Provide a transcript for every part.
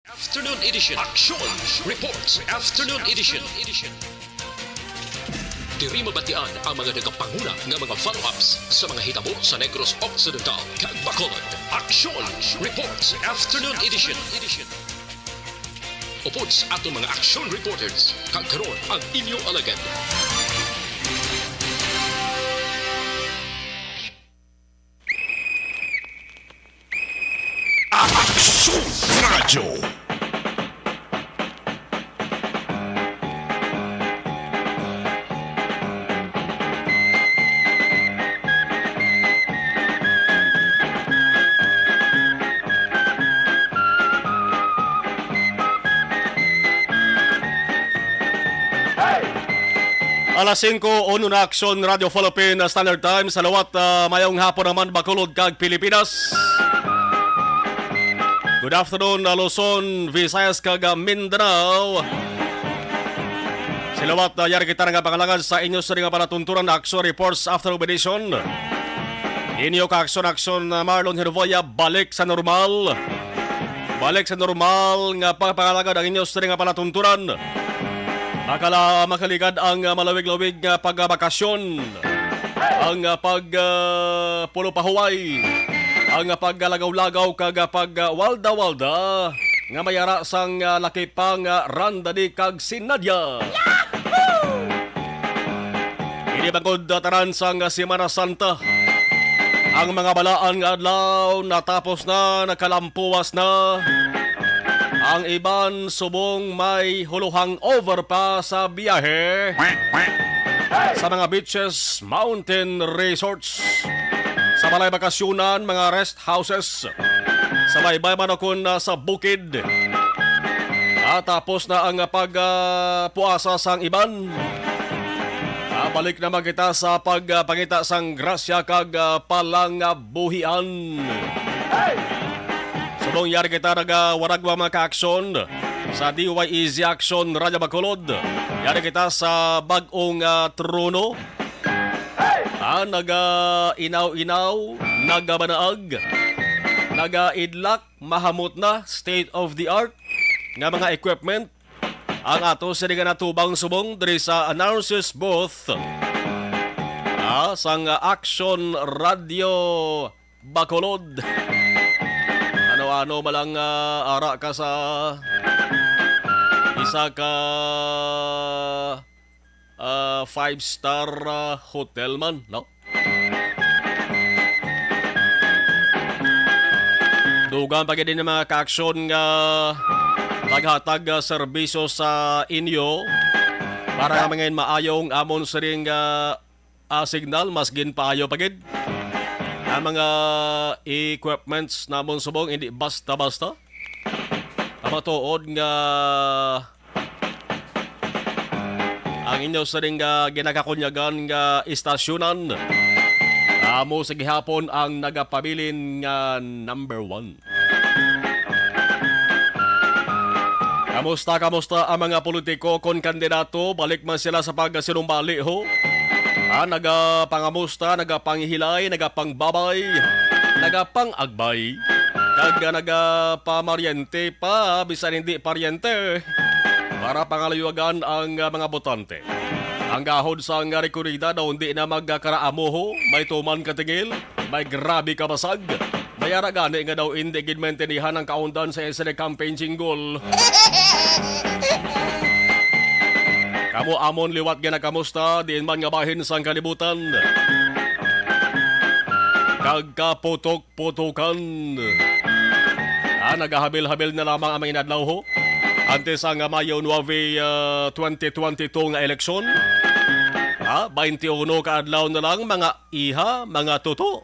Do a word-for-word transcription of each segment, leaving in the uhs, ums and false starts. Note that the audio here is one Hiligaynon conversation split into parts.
Afternoon Edition. Action Reports Afternoon Edition. Diri mabatian ang mga nagapanguna nga mga follow-ups sa mga hitabo sa Negros Occidental kag Bacolod. Action Reports Afternoon Edition. Upod sa aton mga action reporters, kag karon ang inyo alagad. Aksyon Radyo. Alas singko, uno na, Aksyon Radyo Philippine Standard Time. Sa liwat, ah, mayong hapon naman, Bacolod kag Pilipinas. Good afternoon, ah, Luzon, Visayas, kag, ah, Mindanao. Sa liwat, ah, yari kita nga pangalagad sa inyo sa nga palatuntunan, Aksyon Reports Afternoon Edition. Inyo ka Aksyon, Aksyon, ah, Marlon Hervoya, balik sa normal. Balik sa normal nga pagpangalagad ang inyo sa nga palatuntunan. Makala-, makaligad ang, ah, malawig-lawig nga pagbakasyon, ang, ah, pag, ah, pulo pahuway, ang, ah, paggalagaw-lagaw kag, ah, pag, ah, walda-walda nga may ara sang, ah, laki pa nga Randa Di kag si Nadia. Ini bangod, ah, tanan sang, ah, Semana Santa. Ang mga balaan nga adlaw natapos na, nakalampuwas na. Ang iban subong may huluhang over pa sa biyahe. Sa mga beaches, mountain resorts, sa balay bakasyonan, mga rest houses, sa baybay man o kon, ah, sa bukid. Ah, tapos na ang, ah, pag, ah, puasa sang iban. Ah, balik naman kita sa pagpangita sang grasya kag, ah, palangabuhian. Subong yari kita nagawaragwa, mga kaaksyon, sa D Y E Z Action Radyo Bacolod. Yari kita sa bag-ong, ah, trono. Ah, naga-inaw-inaw, nagabanaag, nagaidlak, mahamot na, state of the art nga mga equipment ang ato sini nga natubang subong diri sa announcer's booth, ah, sang Action Radio Bacolod. Ano-ano man lang, ah, ara ka sa isa ka, ah, five-star, ah, hotel man, no? Dugang pa gid ni mga kaaksyon nga naghatag, ah, serbisyo sa inyo para nga mangin maayong amon siring nga, ah, signal, mas ginpaayo pa gid ang mga equipments namon subong, hindi basta-basta. Ang matuod nga ang inyo sining, ah, ginakakunyagan nga istasyonan, amo sa gihapon ang nagapabilin nga number one. Kamusta, kamusta ang mga politiko kon kandidato? Balik man sila sa pagsinumbali, ho? Ah, nagapangamusta, nagapanghilay, nagapangbabay, nagapang-agbay, kag nagapamaryente pa, bisan hindi paryente, para pangaluyagan ang, ah, mga botante. Ang gahod sang rekorida daw hindi na magkaraamo, ho, may tuman katingil, may grabe kabasag. May ara gani nga daw hindi gid maintindihan ang kaundan sa isa ni campaign jingle. Kamo amon liwat nga nakamusta, diin man nga bahin sang kalibutan. Kag kaputok putukan. Ah, nagahabil-habil na lamang ang mga inadlaw, ho. Antes ang, ah, Mayo nuebe, ah, twenty twenty-two nga eleksyon. Ah, twenty-one ka adlaw na lang, mga iha, mga tuto,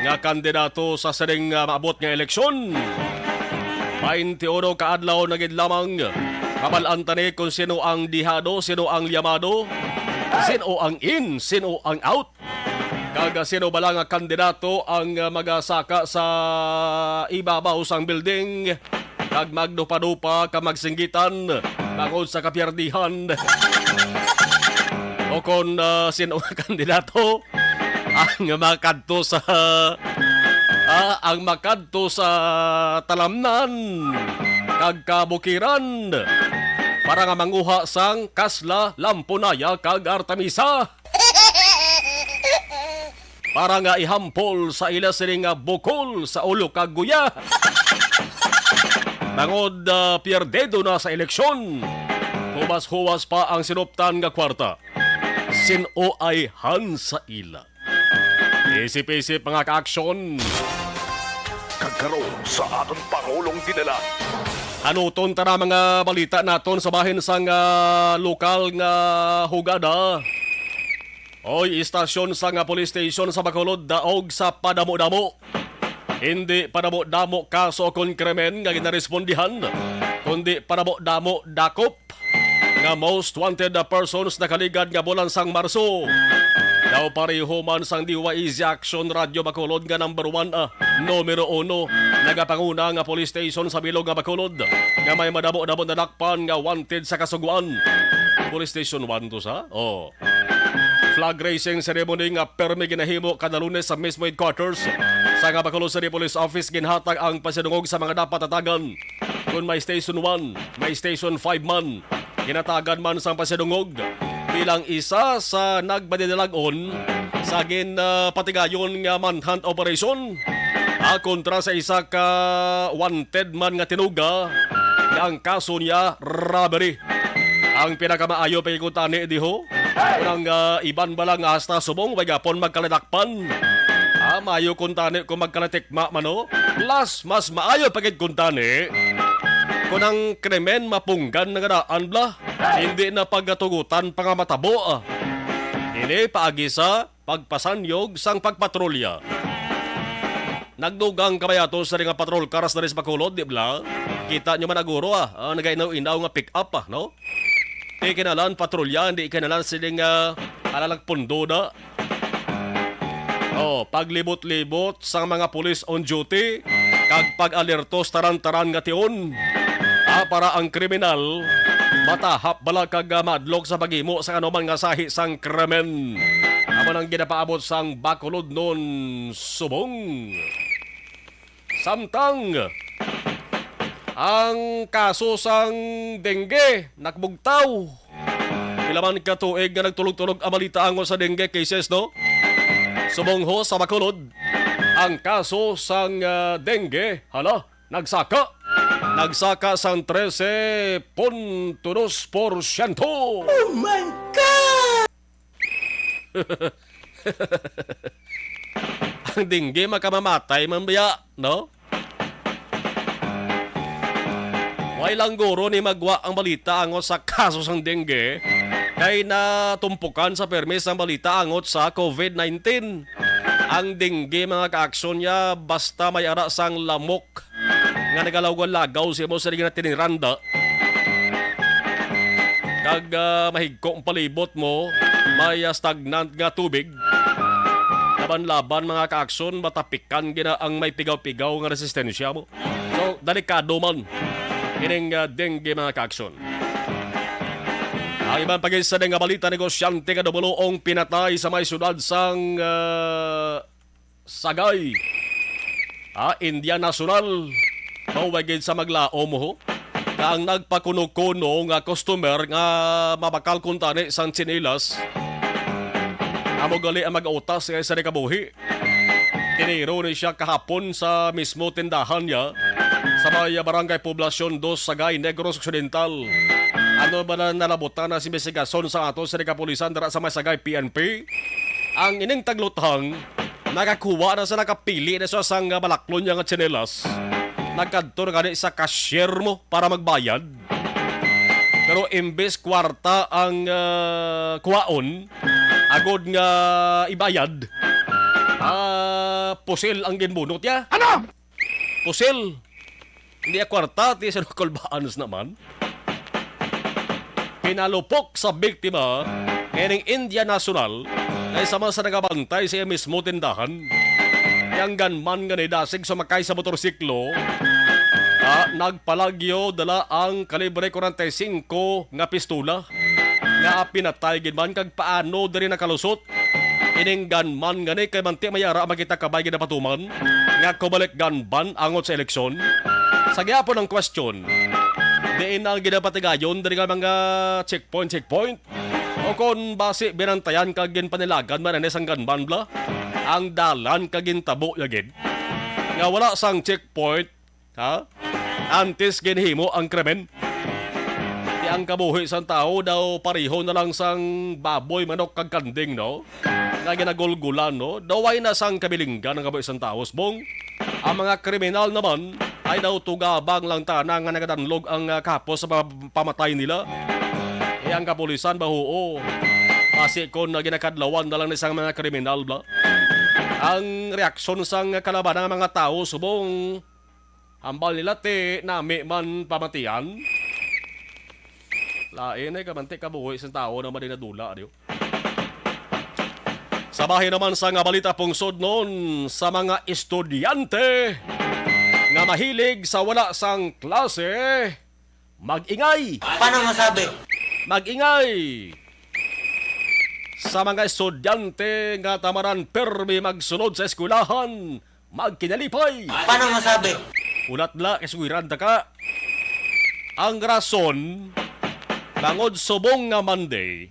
nga kandidato sa sining, ah, maabot nga eleksyon. Twenty-one ka adlaw na gid lamang. Mabal-an ta ni kung sino ang dihado, sino ang liyamado, sino ang in, sino ang out. Kag sino bala nga kandidato ang magasaka sa ibabaw sang building kag magdupa-dupa ka magsinggitan bangod sa kapiyerdihan? O kon, ah, sino nga kandidato ang makadto sa, ah, ang makadto sa talamnan kag kabukiran para nga manguha sang kasla, lamponaya, kag artemisa para nga ihampol sa ila sini nga bukol sa ulo kag guya. Tangod, ah, pierdido na sa eleksyon, huwas-huwas pa ang sinuptan nga kwarta. Sin-o ay han sa ila? Isip-isip, mga kaaksyon. Kag karon sa aton Pangulong Dinala. Anuton tara mga balita naton sa bahin sang, ah, lokal nga hugada. Oy, istasyon sang, ah, police station sa Bacolod daog sa padamo-damo. Hindi padamo-damo kaso kon krimen nga ginarespondihan, kundi padamo-damo dakop nga most wanted, ah, persons nakaligad nga bulan sang Marso. Daw pareho man sang D Y E Z Action Radio Bacolod nga number one, ah, numero uno, nagapanguna nga police station sa bilog nga Bacolod nga may madamo-damo nadakpan nga wanted sa kasugoan. Police Station one to sa? Oh. Flag raising ceremony nga permi ginahimo kada Lunes sa mismo headquarters sa Bacolod City Police Office. Ginhatag ang pasidungog sa mga dapat hatagan. Kon may Station one, may Station five man, ginhatagan man sang pasidungog bilang isa sa nagmadinalag-on sa gin, ah, patigayon nga manhunt operation, ah, kontra sa isa ka wanted man nga tinuga nga ang kaso niya robbery. Ang pinakamaayo pa gid kuntani diho, kung ang, ah, iban bala nga hasta subong way gapon magkaladakpan. Ah, maayo kuntani kung magkalatikma man, no? Plus, mas maayo pa gid kuntani kung ang krimen mapunggan na nga daan bala, hindi na pagatugutan pa nga matabo, ah. Ini paagi sa pagpasanyog sang pagpatrolya. Nagdugang kami ato sa nga patrol cars diri sa Bacolod, di bala? Kita nyo man aguro, ah, ah, nagainaw-inaw nga pick-up, ah, no? Di kinahanglan patrolya, di kinahanglan sila nga alalag pundo na. Oh, paglibot-libot sang mga pulis on duty kag pag-alerto sa taran-taran nga tion. Ah, para ang kriminal matahap bala kag, ah, madlok sa paghimo sa anuman nga sahi sang krimen. Amo nang ginapaabot sang Bacolodnon subong. Samtang ang kaso sang dengue nakbugtaw. Pila man ka tuig nga nagtulog-tulog ang balita angot sa dengue cases, no? Subong ho sa Bacolod, ang kaso sang, ah, dengue, hala, nagsaka. Nagsaka sang trese punto dos porsyento. Oh my God! Ang dengue makamamatay man biya, no? Way lang guro ni magwa ang balita angot sa kaso sang dengue, kay natumpukan sa permis ang balita angot sa covid nineteen. Ang dengue, mga kaaksyon niya, basta may ara sang lamok nga nagalawgaw-lagaw sa imo sa nga tiniranda, kag, ah, mahigko ang palibot mo, may, ah, stagnant nga tubig. Laban-laban, mga kaaksyon, matapikan gina ang may pigaw-pigaw nga resistensya mo. So, delikado man ining, ah, dengue, mga kaaksyon. Ang iban pa gid sa nga balita, negosyante nga dumulong pinatay sa may syudad sang, ah, Sagay. Ah, India National. Mao gid sa maglaom ho nga ang nagpakuno-kuno nga customer nga mabakal kuntani sang tsinelas. Amo gali ang mag-utas nga isa ni kabuhi. Tiniro ni siya kahapon sa mismo tindahan niya sa may Barangay Poblacion dos, Sagay, Negros Occidental. Ano ba na nalabutan na sa investigasyon sa ato sa kapulisan dira sa may Sagay P N P? Ang ining tagluthang nakakuha na sa nakapili na sa sang balaklon niya nga tsinelas. Nagkadto na gani sa cashier mo para magbayad. Pero imbes kwarta ang, ah, kuwaon, agod nga ibayad, ah, pusil ang ginbunot niya. Ano? Pusil. Hindi ya kwarta, ti sa kulbaan naman. Pinalupok sa biktima nga ining India National, kay sama sa nagabantay sa iya mismo tindahan. Ang gunman nga nidasig sumakay sa motorsiklo, ah, nagpalagyo dala ang kalibre forty-five nga pistola nga pinatay gid man kag paano diri nakalusot ining gunman nga ni kay manti may ara makita kabay ginapatuman nga kubalik gunman angot sa eleksyon. Sa gihapon ang question, Ina ang ginapatigayon diri nga mga checkpoint, checkpoint. O kon basi binantayan kag ginpanilagan man ani sang gunman bala ang dalan kag gintabo niya gid nga wala sang checkpoint, ha? Antes ginhimo ang krimen. Ti ang kabuhi sang tawo daw pareho na lang sang baboy, manok kag kanding, no? Nga ginagulgulan, no? Daw wala na sang kabilinggan ang kabuhi sang tawo, subong ang mga kriminal naman ay daw tugabang lang tana nga nagadanlog ang, ah, kapos sa mga pamatay nila. Eh, ang kapulisan ba, huo? Basi kon, ah, ginakadlawan na lang ni sang mga kriminal ba? Ang reaksyon sang kalabanan nga mga tawo, subong hambal nila ti nami man pamatian. Lain ay kamanti kabuhi sang tawo na madinadula, di ba? Sa bahin naman sa nga balita, pungsod nun sa mga estudyante nga mahilig sa wala sang klase, mag-ingay. Paano masabi? Mag-ingay. Sa mga estudyante nga tamanan pirmi magsunod sa eskwelahan, magkinalipay. Paano masabi? Ulat la kay sugiran ta ka. Ang rason, bangod subong nga Monday,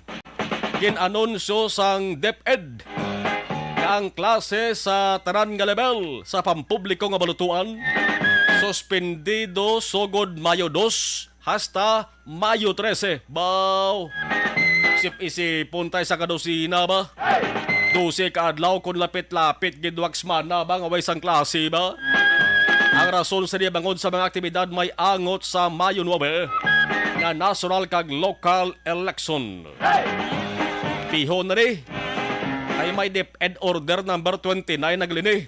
gin-anunsyo sang DepEd nga ang klase sa tanan nga level sa pampubliko nga balutuan suspendido sugod Mayo dos hasta Mayo trese. Baw, isip-isipon tay sa kadosina ba? Dose ka adlaw kon lapit-lapit gid, wak semana ba nga way sang klase ba? Ang rason sa di bangod sa mga aktibidad may angot sa Mayo nuebe nga national kag local election. Pihon na ni kay may DepEd Order Number twenty-nine naglini.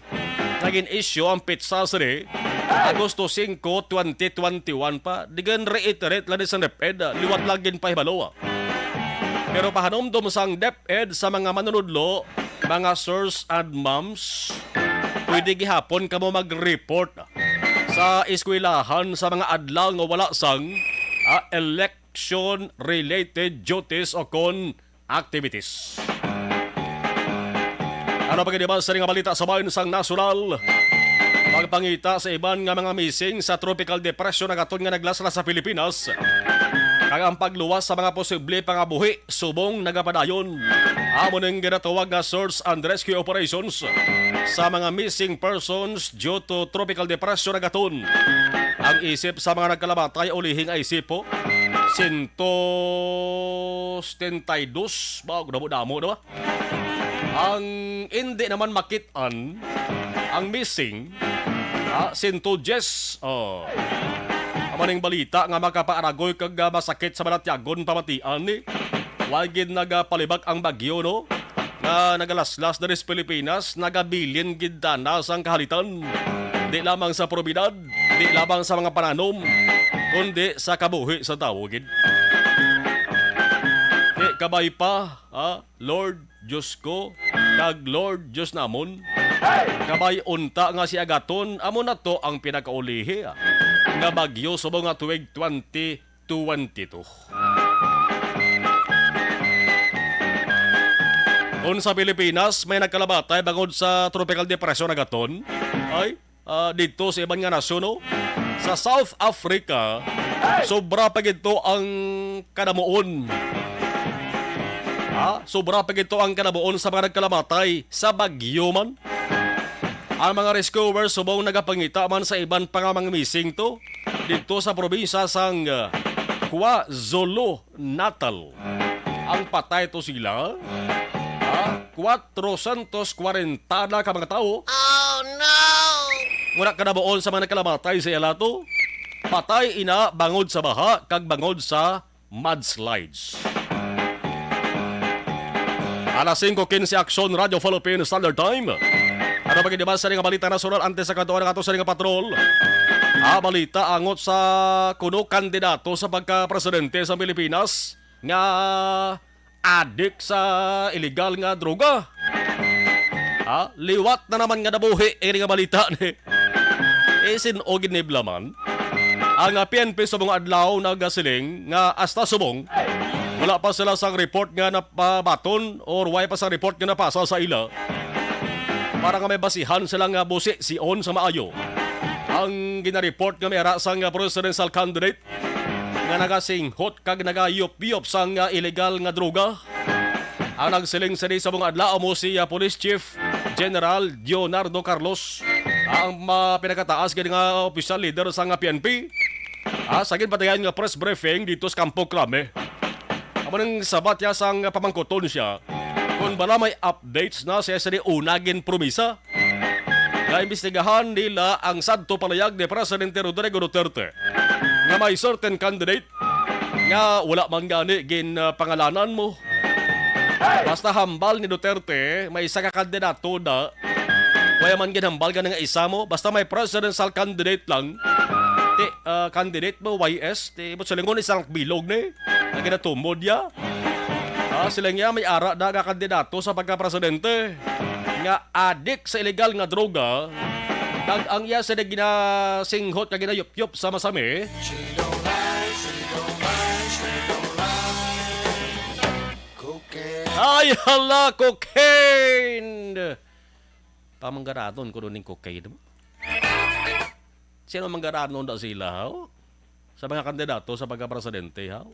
Naging issue ang petsa sini, Agosto singko, twenty twenty-one pa. Digan reiterate lang ni sa DepEd, ah, liwat lang ginpahibalo, ah. Pero pahanumdom sang DepEd sa mga manunudlo, mga sirs and ma'ams, pwede gihapon kamo mag-report sa eskwelahan sa mga adlaw nga wala sang, ah, election-related duties o kon activities. Ano pa gid ba sa nga balita sa bahin sang nasyonal? Pagpangita sa iban nga mga missing sa tropical depression nagaton nga naglaslas sa Pilipinas, kag ang pagluwas sa mga posible pangabuhi subong nagapadayon. Amo ning ginatawag nga search and rescue operations sa mga missing persons due to tropical depression nagaton. Ang isip sa mga nagkalamatay ulihi nga isip po, sento setenta y dos, ba, damo-damo na ba? Ang hindi naman makit-an, ang missing, ah, sento diyes. Oh. Amo ning balita nga makapaaragoy kag, ah, masakit sa balatyagon pamatian ni. Wa gid nagapalibak ang bagyo, no? Nga nagalaslas diri sa Pilipinas, nagabilin gid tana sang kahalitan. Di lamang sa propiedad, di lamang sa mga pananom, kundi sa kabuhi sa tawo gid. Di kabay pa, ha, Lord Dios ko, kag Lord Dios namon. Kabay unta nga si Agaton, amo na to ang pinakaulihi, ah, nga bagyo subong nga tuig twenty twenty-two. Kon sa Pilipinas, may nagkalamatay bangod sa Tropical Depression Agaton, ay, ah, dito sa iban nga nasyon, no? Sa South Africa, sobra pa gid to ang kadamuon. Ha? Sobra pa gid to ang kadamuon sa mga nagkalamatay sa bagyo man. Ang mga rescuers subong nagapangita man sa iban pa nga mga missing to dito sa probinsya sang, ah, KwaZulu-Natal. Ang patay to sila, ah, kwatrocientos kwarenta na ka mga tawo. Oh, no! Wala kadamuon sa mga nagkalamatay sa ila to. Patay ina bangod sa baha kag bangod sa mudslides. Alas singko quince, Aksyon, Radyo Philippine Standard Time. Ano pa gid ba sa nga balita nasyonal antes sa kadtuan nga ato sa nga patrol? Ah, balita angot sa kuno kandidato sa pagka-presidente sa Pilipinas nga adik sa iligal nga droga. Ha? Liwat na naman nga nabuhi ini nga balita ni. Isin-o gid ni Blaman. Ang, ah, P N P subong adlaw nagasiling nga hasta subong wala pa sila sang report nga napabaton or way pa sang report nga napasa sa ila para nga may basihan sila nga busi sion sa maayo. Ang ginareport nga may ara sang, ah, presidential candidate nga nagasinghot kag nagayupyop sang, ah, illegal nga droga. Ang nagsiling sini sa mga adlaw mo si, ah, Police Chief General Leonardo Carlos. Ang, ah, pinakataas gid nga opisyal leader sang, ah, P N P, ah, sa ginpatigayon nga press briefing dito sa Campo Crame. Amo nang sabat niya sang pamangkuton siya kung bala may updates na sa sini una gin promisa nga imbestigahan nila ang sadto palayag ni Presidente Rodrigo Duterte nga may certain candidate nga wala man gani gin, ah, pangalanan mo. Basta hambal ni Duterte, may isa ka kandidato na. Wala man ginhambal gani nga isa mo. Basta may presidential candidate lang. Ti, ah, candidate mo, Y S, ti, mo silingon isang bilog ni. Ang ginatumod niya. Ah, sila niya may ara na nga kandidato sa pagkapresidente nga adik sa illegal nga droga, kag ang iya sila ginasinghot nga ginayupyop sa masami. Ay, hala, cocaine! Pamanggaraton ko ning cocaine mo. Sino manggaranon da sila, ho? Sa mga kandidato sa pagkapresidente, ho?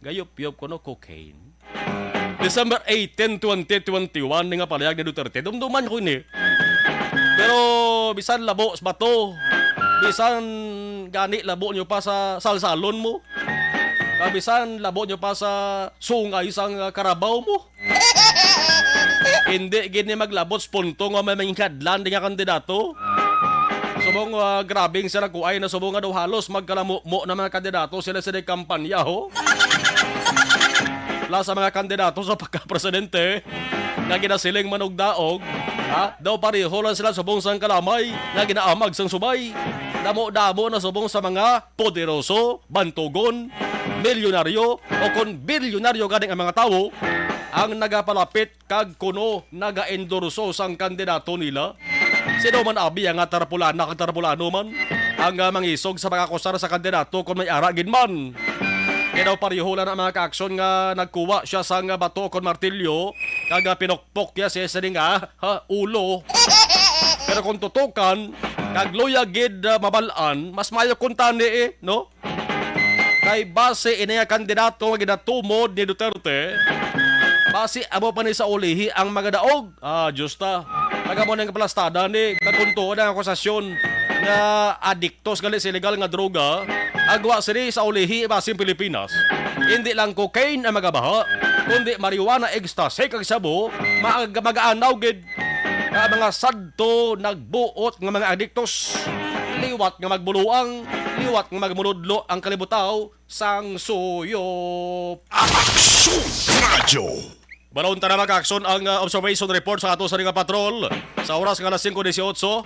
Gayop-yop ko, no, cocaine. December eighteen, twenty twenty-one, ni nga palayag ni Duterte. Dumduman ko ini. Pero bisan labo sa bato, bisan gani labo nyo pa sa salsalon mo, kag bisan labo nyo pa sa sungay sang, ah, karabaw mo. Hindi gid ni maglabot sa punto nga may manghadlan di nga kandidato. Subong, ah, grabing sila kuay na subong nga daw halos magkalamumo na mga kandidato sila sa kampanya, ho. Plus sa mga kandidato sa pagkapresidente nga ginasiling manugdaog, ha? Daw pareho lang sila subong sang kalamay nga ginaamag sang subay. Damo-damo na subong sa mga poderoso, bantugon, milyonaryo, o kon bilyonaryo gani ang mga tawo ang nagapalapit kag kuno nagaendorso sang kandidato nila. Sino man abi ang nga tarpulana kag tarpulano man ang, ah, mangisog sa pag-akusar sa kandidato kon may ara gid man? Kaya daw pareho lang ang mga kaaksyon nga nagkuha siya sang bato kon martilyo kag, ah, pinukpok niya siya sa nga, ha, ulo. Pero kung tutukan, kag luya gid, ah, mabal-an, mas maayo kung tani, eh, no? Kay base ini nga kandidato nga ginatumod ni Duterte, base amo pa ni sa ulihi ang mga daog. Ah, Diyos ta. Taga mo ning kaplastada ni kaguntuon ang akusasyon nga adiktos gali sa illegal nga droga. Agwa sini sa ulihi base ang Pilipinas. Hindi lang cocaine ang magabaha, kundi marijuana, ecstasy, kag shabu, mag-, mag-aanaw gid. Nga mga sadto nagbuot nga mga adiktos, liwat nga magbuluang, liwat nga magmunudlo ang kalibutaw sang suyop. Aksyon Radyo. Balon ta na, mga kaaksyon, ang, ah, observation report sa ato sa nga patrol sa oras nga alas singko dieciocho.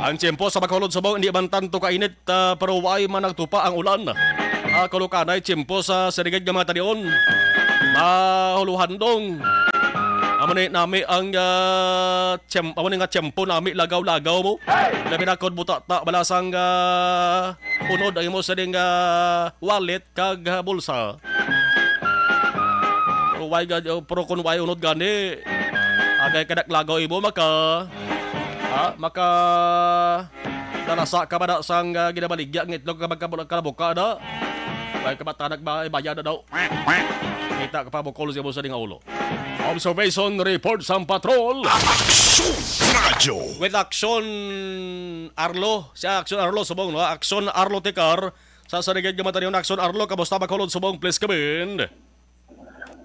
Ang tiyempo sa Bacolod, Subong, hindi man tanto kainit, ah, pero way man nagtupa ang ulan. Ah, kulukanay tiyempo sa sirigid nga mga tanion. Mahuluhandong. Amo ni nami ang, ah, tiyem-, amo ni nga tiyempo nami lagaw-lagaw mo. Labi na kod buta ta, balasang, ah, unod ang imo sining, ah, wallet kag, ah, bulsa. Pero way ga-, pero kung way unod gani, agay ka naklagaw imo, maka, ha? Maka, dalasa ka ba na sang, ah, ginabaligya ang itlog ka magkabula-, kalabuka na? Way ka ba tanak ba, bayad na daw? Kita ka pa bukol sa imo sa ding ulo. Observation report sang patrol. Aksyon Radyo. With Aksyon Arlo. Si Aksyon Arlo, subong, no? Aksyon Arlo Tikar. Sa sarigid nga matanion, Aksyon Arlo, kamusta, Bacolod, Subong? Please come in.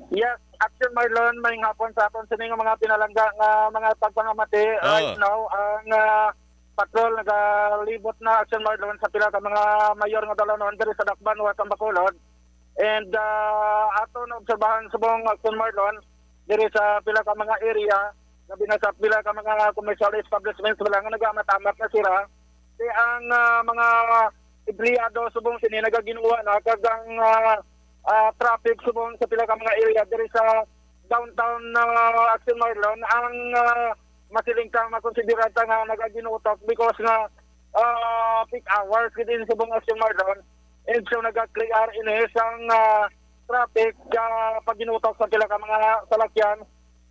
Yes, Aksyon Marlon, may hapon sa aton sini nga mga pinalangga nga mga pagpangamati. Ah. Right now, ang, ah, patrol nagalibot na, Aksyon Marlon, sa pila ka mga mayor nga dalanon diri sa Dakbanuas, ang Bacolod. And, ah, ato na obserbahan, Subong, Aksyon Marlon, diri sa pila ka mga area, labi na sa pila ka mga commercial establishments, wala nga nagamatamap na sila. Di ang, ah, mga empleyado, Subong, sini nagaginuwa na, kag ang, ah, ah, traffic, Subong, sa pila ka mga area diri sa downtown, ah, Aksyon Marlon, ang, ah, masiling ka, makonsidera ta nga nagaginutok because nga, ah, peak hours gid in Subong, Aksyon Marlon. And so naga-clear ini sang, ah, traffic, ah, pagginutok sa pila ka mga salakyan.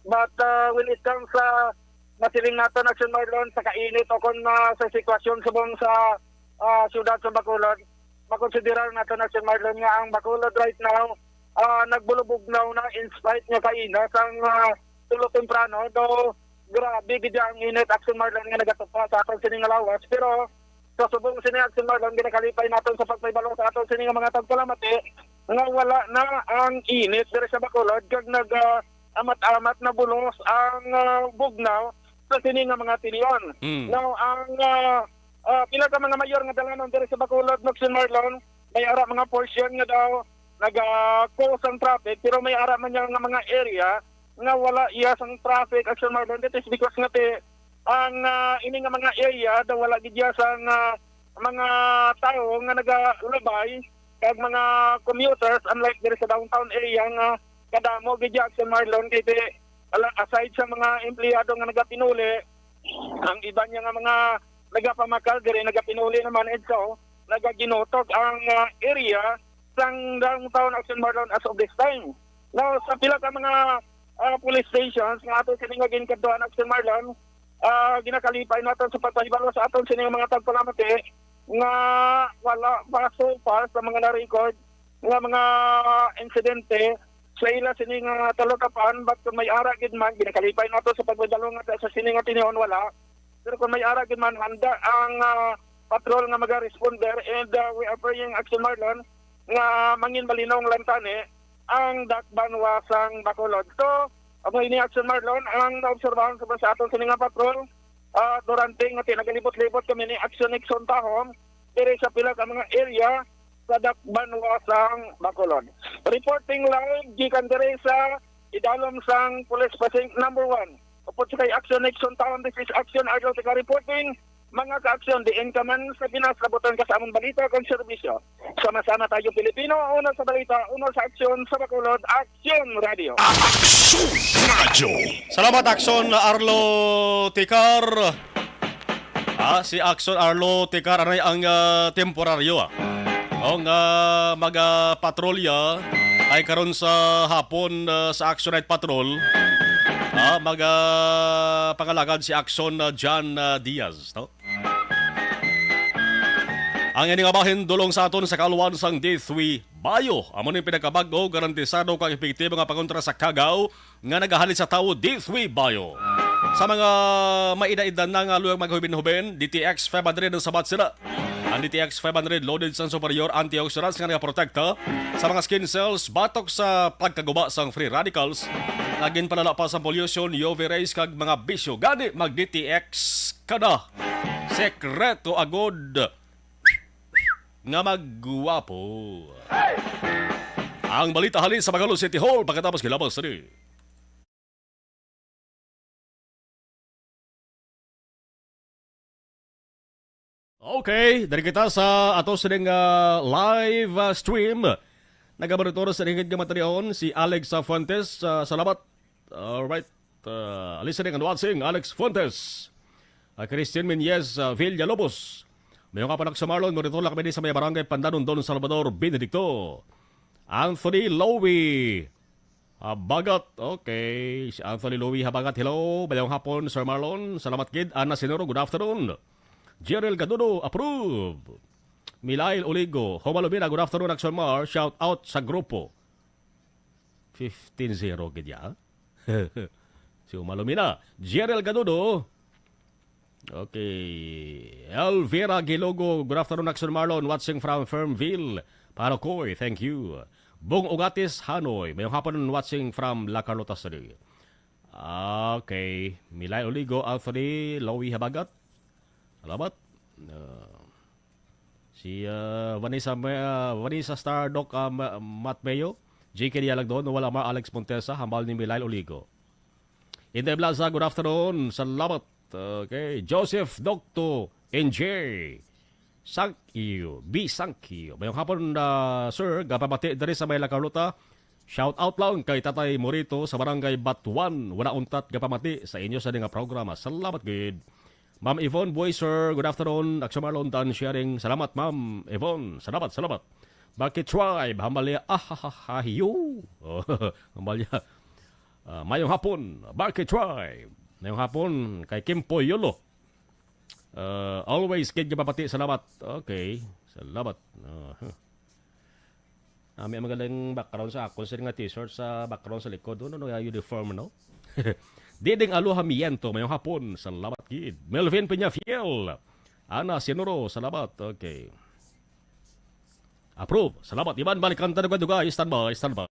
But, ah, when it comes sa masiling naton, Action Marlon, sa kainit o kon, ah, sa sitwasyon subong sa, ah, siyudad sa Bacolod, makonsiderar naton, Action Marlon, nga ang Bacolod right now, ah, nagbulubugnaw na in spite nga kaina sang, ah, tulo temprano, though grabe gid ang init, Action Marlon, nga nagatupa sa aton sini nga lawas. Pero sa subong sini, Action Marlon, ginakalipay naton sa pagpahibalo sa aton sini nga mga tagpalamati nga wala na ang init diri sa Bacolod kag nag, ah, amat-amat na bulos ang, ah, bugnaw sa sini nga mga tinion. Mm. Now, ang, ah, ah, pila ka mga mayor nga dalanon diri sa Bacolod, Action Marlon, may ara mga portion nga daw naga-cause ang traffic, pero may ara man niya nga mga area nga wala iya sang traffic, Action Marlon. That is because nga ti, ang, ah, ini nga mga area daw wala gid iya sang, ah, mga tawo nga nagalabay kag mga commuters, unlike diri sa downtown area nga kadamo gid iya, Action Marlon, kay ti, ala-, aside sa mga empleyado nga nagapinuli, ang iban niya nga mga nagapamakal diri, nagapinuli naman, EDSA, nagaginutog ang, ah, area sang downtown, Action Marlon, as of this time. Now, sa pila ka mga, ah, police stations nga ato sini nga ginkadtuan, Action Marlon, ah, ginakalipay naton sa pagpahibalo sa aton sini nga mga tagpalamati nga wala pa so far sa mga na-record nga mga insidente sa ila sini nga talutapan, but kung may ara gid man, ginakalipay nato sa pagpahibalo nga sa sini nga tinihon wala. Pero kung may ara gid man, handa ang, ah, patrol nga maga-responder, and, ah, we are praying, Action Marlon, nga mangin malinaw lang tani ang dakbanwa sang Bacolod. So, amo ini, Action Marlon, ang naobserbahan sa, sa aton sini nga patrol, ah, durante nga tinagalibot-libot kami ni Action Nixon Tahom diri sa pila ka mga area sa dakbanwa sang Bacolod. Reporting live gikan diri sa idalom sang Police Precinct number one. Upod sa kay Action Nixon Tahom, this is Action Arlo Tika reporting. Mga ka-aksyon, diin ka man sa Pinas, labutan ka sa among balita kag serbisyo. Sama-sama tayo, Pilipino, una sa balita, una sa aksyon, sa Bacolod, Aksyon Radio. Aksyon Radio. Salamat, Aksyon Arlo Tikar. Ah, si Aksyon Arlo Tikar, anay ang, ah, temporaryo, ah. O nga mag, ah, patrolya ay karon sa hapon, ah, sa Action Night Patrol. Ah, mag, ah, pangalagad si Aksyon, ah, John, ah, Diaz, no? Ang ini nga bahin dulong sa aton sa kaluan sang D three Bio. Amo ni pinakabag-o, garantisado kag epektibo nga pangontra sa kagaw nga nagahalin sa tawo, D three Bio. Sa mga may edad-edad na nga luyag maghubin-hubin, D T X five hundred ang sabat sila. Ang D T X five hundred loaded sang superior antioxidants nga nagaprotekta sa mga skin cells batok sa pagkaguba sang free radicals nga ginpalala pa sa pollution, U V rays kag mga bisyo. Gani mag D T X ka na. Sekreto agod nga magguwapo. Ang balita halin sa Bacolod City Hall pagkatapos gilabas ni. Okay, dari kita sa ato sining, ah, live, ah, stream. Nagamonitor sa lingid nga matalion si Alex, ah, Fuentes. Ah, salamat. Alright. Ah, listening and watching, Alex Fuentes. Ah, Christian Menyes, ah, Villalobos. Mayong hapon, Aksyon Marlon. Monitor lang kami sa may barangay Pandanon, Don Salvador Benedicto. Anthony Lowy Habagat. Okay. Si Anthony Lowy Habagat. Hello. Mayong hapon, Sir Marlon. Salamat gid. Ana Sinuro, good afternoon. Jerel Gadudo, approve. Milail Oligo, Homalumina, good afternoon, Aksyon Mar. Shout out sa grupo. Fifteen zero gid ya. Si Homalumina. Jerel Gadudo. Okay. Elvira Gilogo, good afternoon, Aksyon Marlon. Watching from Fernville, Parocoy. Thank you. Bong Ugatis Hanoy, mayong hapon, watching from La Carlota City. Okay. Milay Oligo, Alfred, Lowy Habagat. Salamat. Ah, si, ah, Vanessa, Ma-, ah, Vanessa Star, Doc, ah, Ma-, Matt Mayo, J K Dialagdon, wala ma Alex Montesa, hambal ni Milay Oligo. Inday Blaza, good afternoon. Salamat. Okay. Joseph Docto N J. Thank you. Be thank you. Mayong hapon, ah, sir. Gapamati diri sa may La Carlota. Shout out lang kay Tatay Morito sa Barangay Batuan. Wala untat gapamati sa inyo sa nga programa. Salamat gid. Ma'am Yvonne Buiser, good afternoon. Aksyon Marlon, done sharing. Salamat, Ma'am Yvonne. Salamat, salamat. Bakit Tribe? Hambalya. Ah, ha, ha, ha, yo. Oh, hambalya. Ah, mayong hapon, Barkay Tribe. Mayong hapon kay Kimpo Yolo. Uh, always, Kid Gabapati, salamat. Okay, salamat. Uh, huh. Ah, may magaling background sa akon, sir, nga t-shirt sa background sa likod. Ano, no, uniform, no? Diding Aloha Miento, mayong hapon. Salamat, Kid. Melvin Peñafiel. Ana Sinuro, salamat. Okay. Approve. Salamat, Ivan Balikanta, Dugay-Dugay. Standby, standby.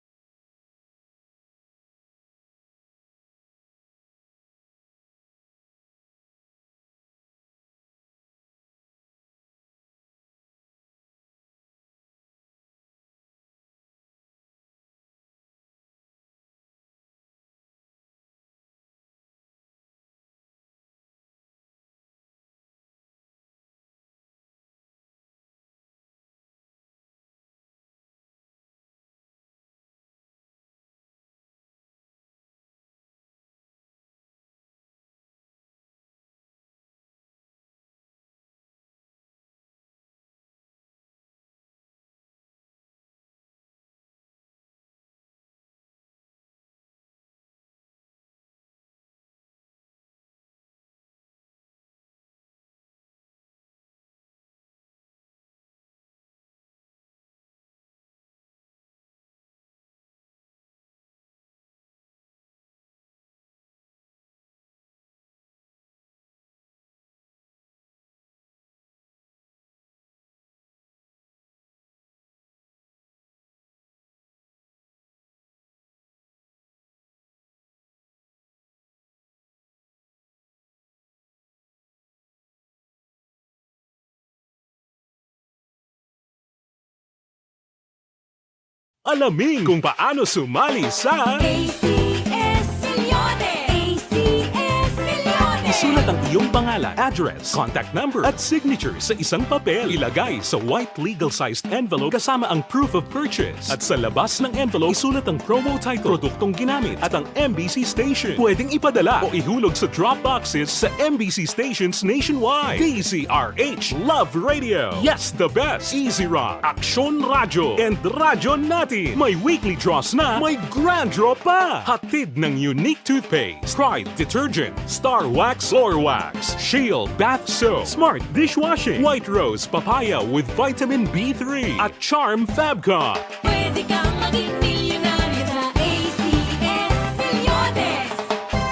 Alamin kung paano sumali sa A C S Millones. A C S Millones. Isulat ang iyong pangalan, address, contact number, at signature sa isang papel. Ilagay sa white legal-sized envelope kasama ang proof of purchase. At sa labas ng envelope, isulat ang promo title, produktong ginamit, at ang M B C station. Pwedeng ipadala o ihulog sa drop boxes sa M B C stations nationwide. D Z R H Love Radio. Yes, the best. Easy Rock, Aksyon Radyo, and Radyo Natin. May weekly draws na, may grand draw pa. Hatid ng Unique Toothpaste, Pride Detergent, Star Wax Floor Wax, Shield Bath Soap, Smart Dishwashing, White Rose Papaya with Vitamin B three, at Charm Fabcon. Pwede kang maging milyonaryo sa A C S Millones.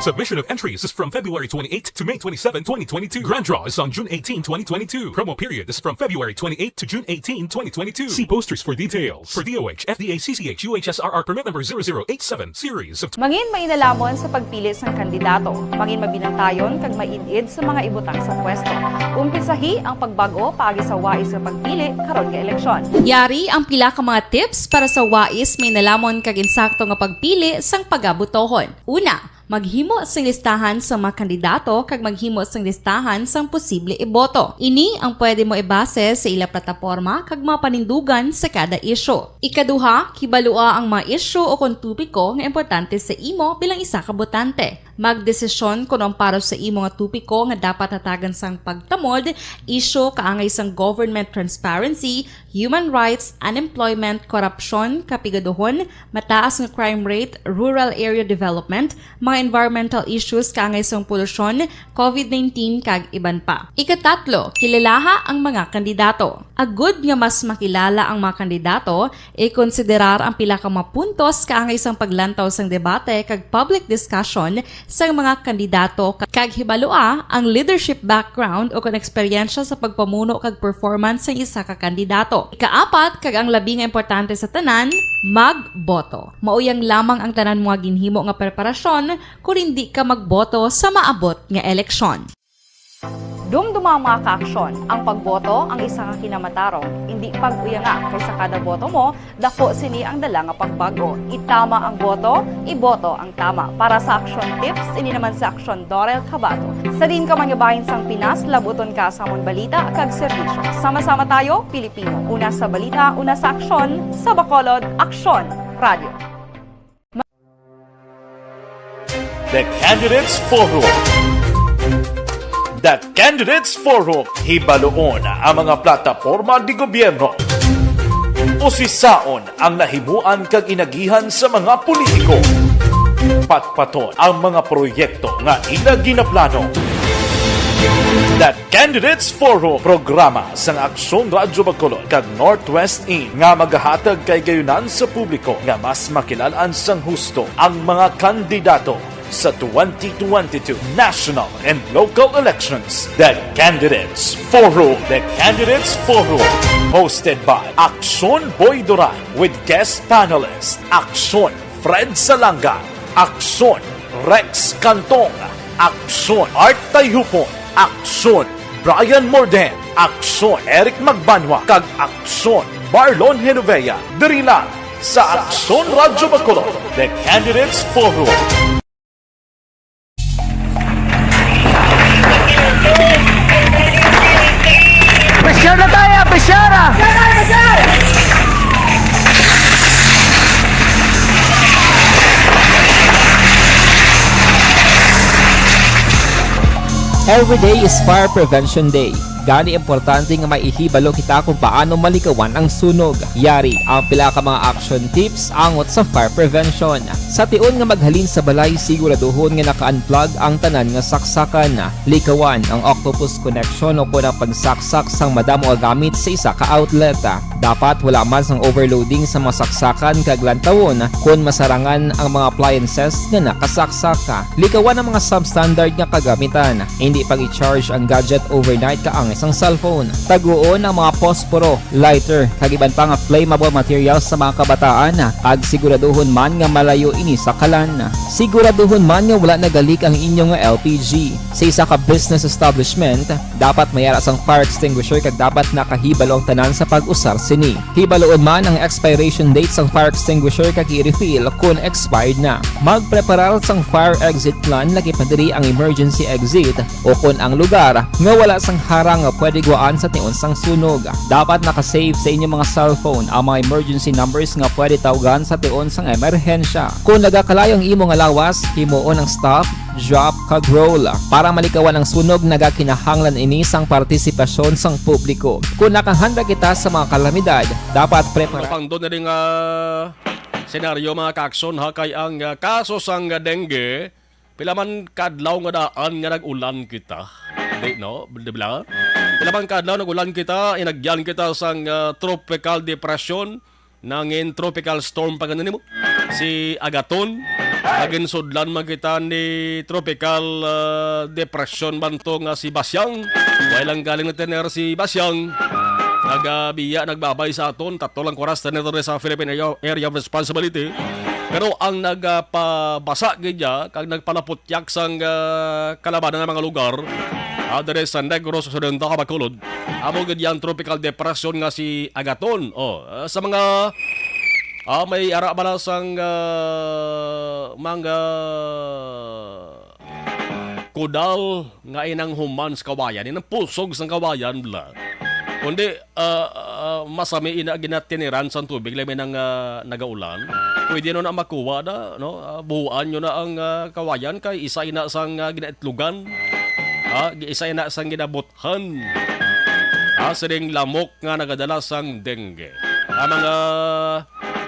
Submission of entries is from February twenty-eight to May twenty-seven, twenty twenty-two. Grand draw is on June eighteen, twenty twenty-two. Promo period is from February twenty-eight to June eighteen, twenty twenty-two. See posters for details. For D O H, F D A, C C H, U H S R R permit number zero zero eight seven, series of Mangin mainalamon sa pagpili sang kandidato. Mangin mabinantayon kag maid-id sa mga ibutang sa pwesto. Umpisahi ang pagbag-o paagi sa wais nga pagpili karon nga eleksyon. Yari ang pila ka mga tips para sa wais mainalamon kag insakto nga pagpili sang pagabotohon. Una, maghimo sing listahan sa mga kandidato kag maghimo sing listahan sang posible iboto. Ini ang pwede mo ibase sa ila plataporma kag mga panindugan sa kada isyu. Ikaduha, kibalua ang mga isyu o kon topiko nga importante sa imo bilang isa ka botante. Magdesisyon kon ang para sa imo nga topiko nga dapat hatagan sang pagtamod, isyu kaangay sang government transparency, human rights, unemployment, korupsyon, kapigaduhon, mataas nga crime rate, rural area development, mga environmental issues kaangay sang polusyon, covid nineteen, kag iban pa. Ikatatlo, kilalaha ang mga kandidato. Agud nga mas makilala ang mga kandidato, ikonsiderar ang pila ka mga puntos kaangay sang paglantaw sang debate kag public discussion sang mga kandidato, kag hibalua ang leadership background o kon eksperyensya sa pagpamuno kag performance sang isa ka kandidato. Ikaapat, kag ang labi nga importante sa tanan, magboto. Mauyang lamang ang tanan mga ginhimo nga preparasyon kon indi ka magboto sa maabot nga eleksyon. Dumduma, mga kaaksyon, ang pagboto ang isa ka kinamatarong. Indi pag-uyanga, kay sa kada boto mo, daku sini ang dala nga pagbag-o. Itama ang boto, iboto ang tama. Para sa Aksyon Tips, ini naman si Aksyon Dorel Cabato. Sa diin ka man nga bahin sang Pinas, labuton ka sa amon balita kag serbisyo. Sama-sama tayo, Pilipino. Una sa balita, una sa aksyon, sa Bacolod, Aksyon Radio. The Candidates Forum. The Candidates Forum. Hibaluon ang mga plataporma de gobyerno. Usisaon ang nahimuan kag inagihan sa mga politiko. Patpaton ang mga proyekto nga ila ginaplano. The Candidates Forum, programa sang Aksyon Radyo Bacolod kag Northwest In nga magahatag kay gayunan sa publiko nga mas makilal-an sang husto ang mga kandidato sa twenty twenty-two national and local elections. The Candidates Forum. The Candidates Forum, hosted by Aksyon Boy Duran with guest panelist Aksyon Fred Salanga, Aksyon Rex Cantong, Aksyon Art Tayhupon, Aksyon Brian Morden, Aksyon Eric Magbanwa, kag Aksyon Marlon Genovea. Diri lang sa Aksyon Radyo Bacolod, The Candidates Forum. Pressure na tayo, pressure ah! Every day is Fire Prevention Day. Gani, importante nga maihibalo kita kung paano malikawan ang sunog. Yari ang pila ka mga action tips angot sa fire prevention. Sa tion nga maghalin sa balay, siguraduhon nga naka-unplug ang tanan nga saksakan. Likawan ang octopus connection o kon ang pagsaksak sang madamo nga gamit sa isa ka outlet. Dapat wala man sang overloading sa mga saksakan kag lantawon kon masarangan ang mga appliances nga nakasaksak. Likawan ang mga substandard nga kagamitan. Hindi pag-i-charge ang gadget overnight kaangay sang cellphone. Taguon ang mga posporo, lighter, kag iban pa nga flammable materials sa mga kabataan, kag siguraduhon man nga malayo ini sa kalan. Siguraduhon man nga wala nagalik ang inyo nga L P G. Sa isa ka business establishment, dapat may ara sang fire extinguisher kag dapat nakahibalo ang tanan sa pag-usar sini. Hibaluon man ang expiration date sang fire extinguisher kag i-refill kon expired na. Magpreparar sang fire exit plan, lakip na diri ang emergency exit o kon ang lugar nga wala sang harang nga pwede guwaan sa tion sang sunog. Dapat naka-save sa inyo mga cellphone ang mga emergency numbers nga pwede tawgan sa tion sang emerhensya. Kon nagakalayo ang imo nga lawas, himuon ang stop, drop, kag roll. Para malikawan ang sunog, nagakinahanglan ini sang partisipasyon sang publiko. Kon nakahanda kita sa mga kalamidad, dapat preparar. Pangdo na rin nga senaryo, mga ka-aksyon, ha, kay ang, ah, kaso sang dengue, pila man kadlaw nga daan nga nag-ulan kita. Di, no? Di ba? Pila man kadlaw nag-ulan kita, inagyan kita sang, ah, tropical depression, nangin tropical storm pa gani nimo. Si Agaton, nagin sudlan man kita ni tropical, ah, depression man to nga si Basyang. Way lang galing na tener si Basyang. Nagabiya, nagbabay sa aton, tatlo lang oras tener sa Philippine Area, Area of Responsibility. Pero ang nagapabasa gid niya kag nagpalaputyak sang, ah, kalabanan nga mga lugar, ah, diri sa Negros Occidental, Bacolod, amo gid yang tropical depression nga si Agaton. Oh, ah, sa mga, ah, may ara bala sang, ah, mga kudal nga inanghuman sa kawayan, inang pusog sang kawayan bala. Kundi, ah, ah, masami ina ginatiniran sang tubig, labi na nga nagaulan. Pwede no na makuha na, no? Ah, buhuan nyo na ang, ah, kawayan kay isa ina sang, ah, ginaitlugan. Ah, isa ina sang ginabuthan. Ah, sining lamok nga nagadala sang dengue. Ang mga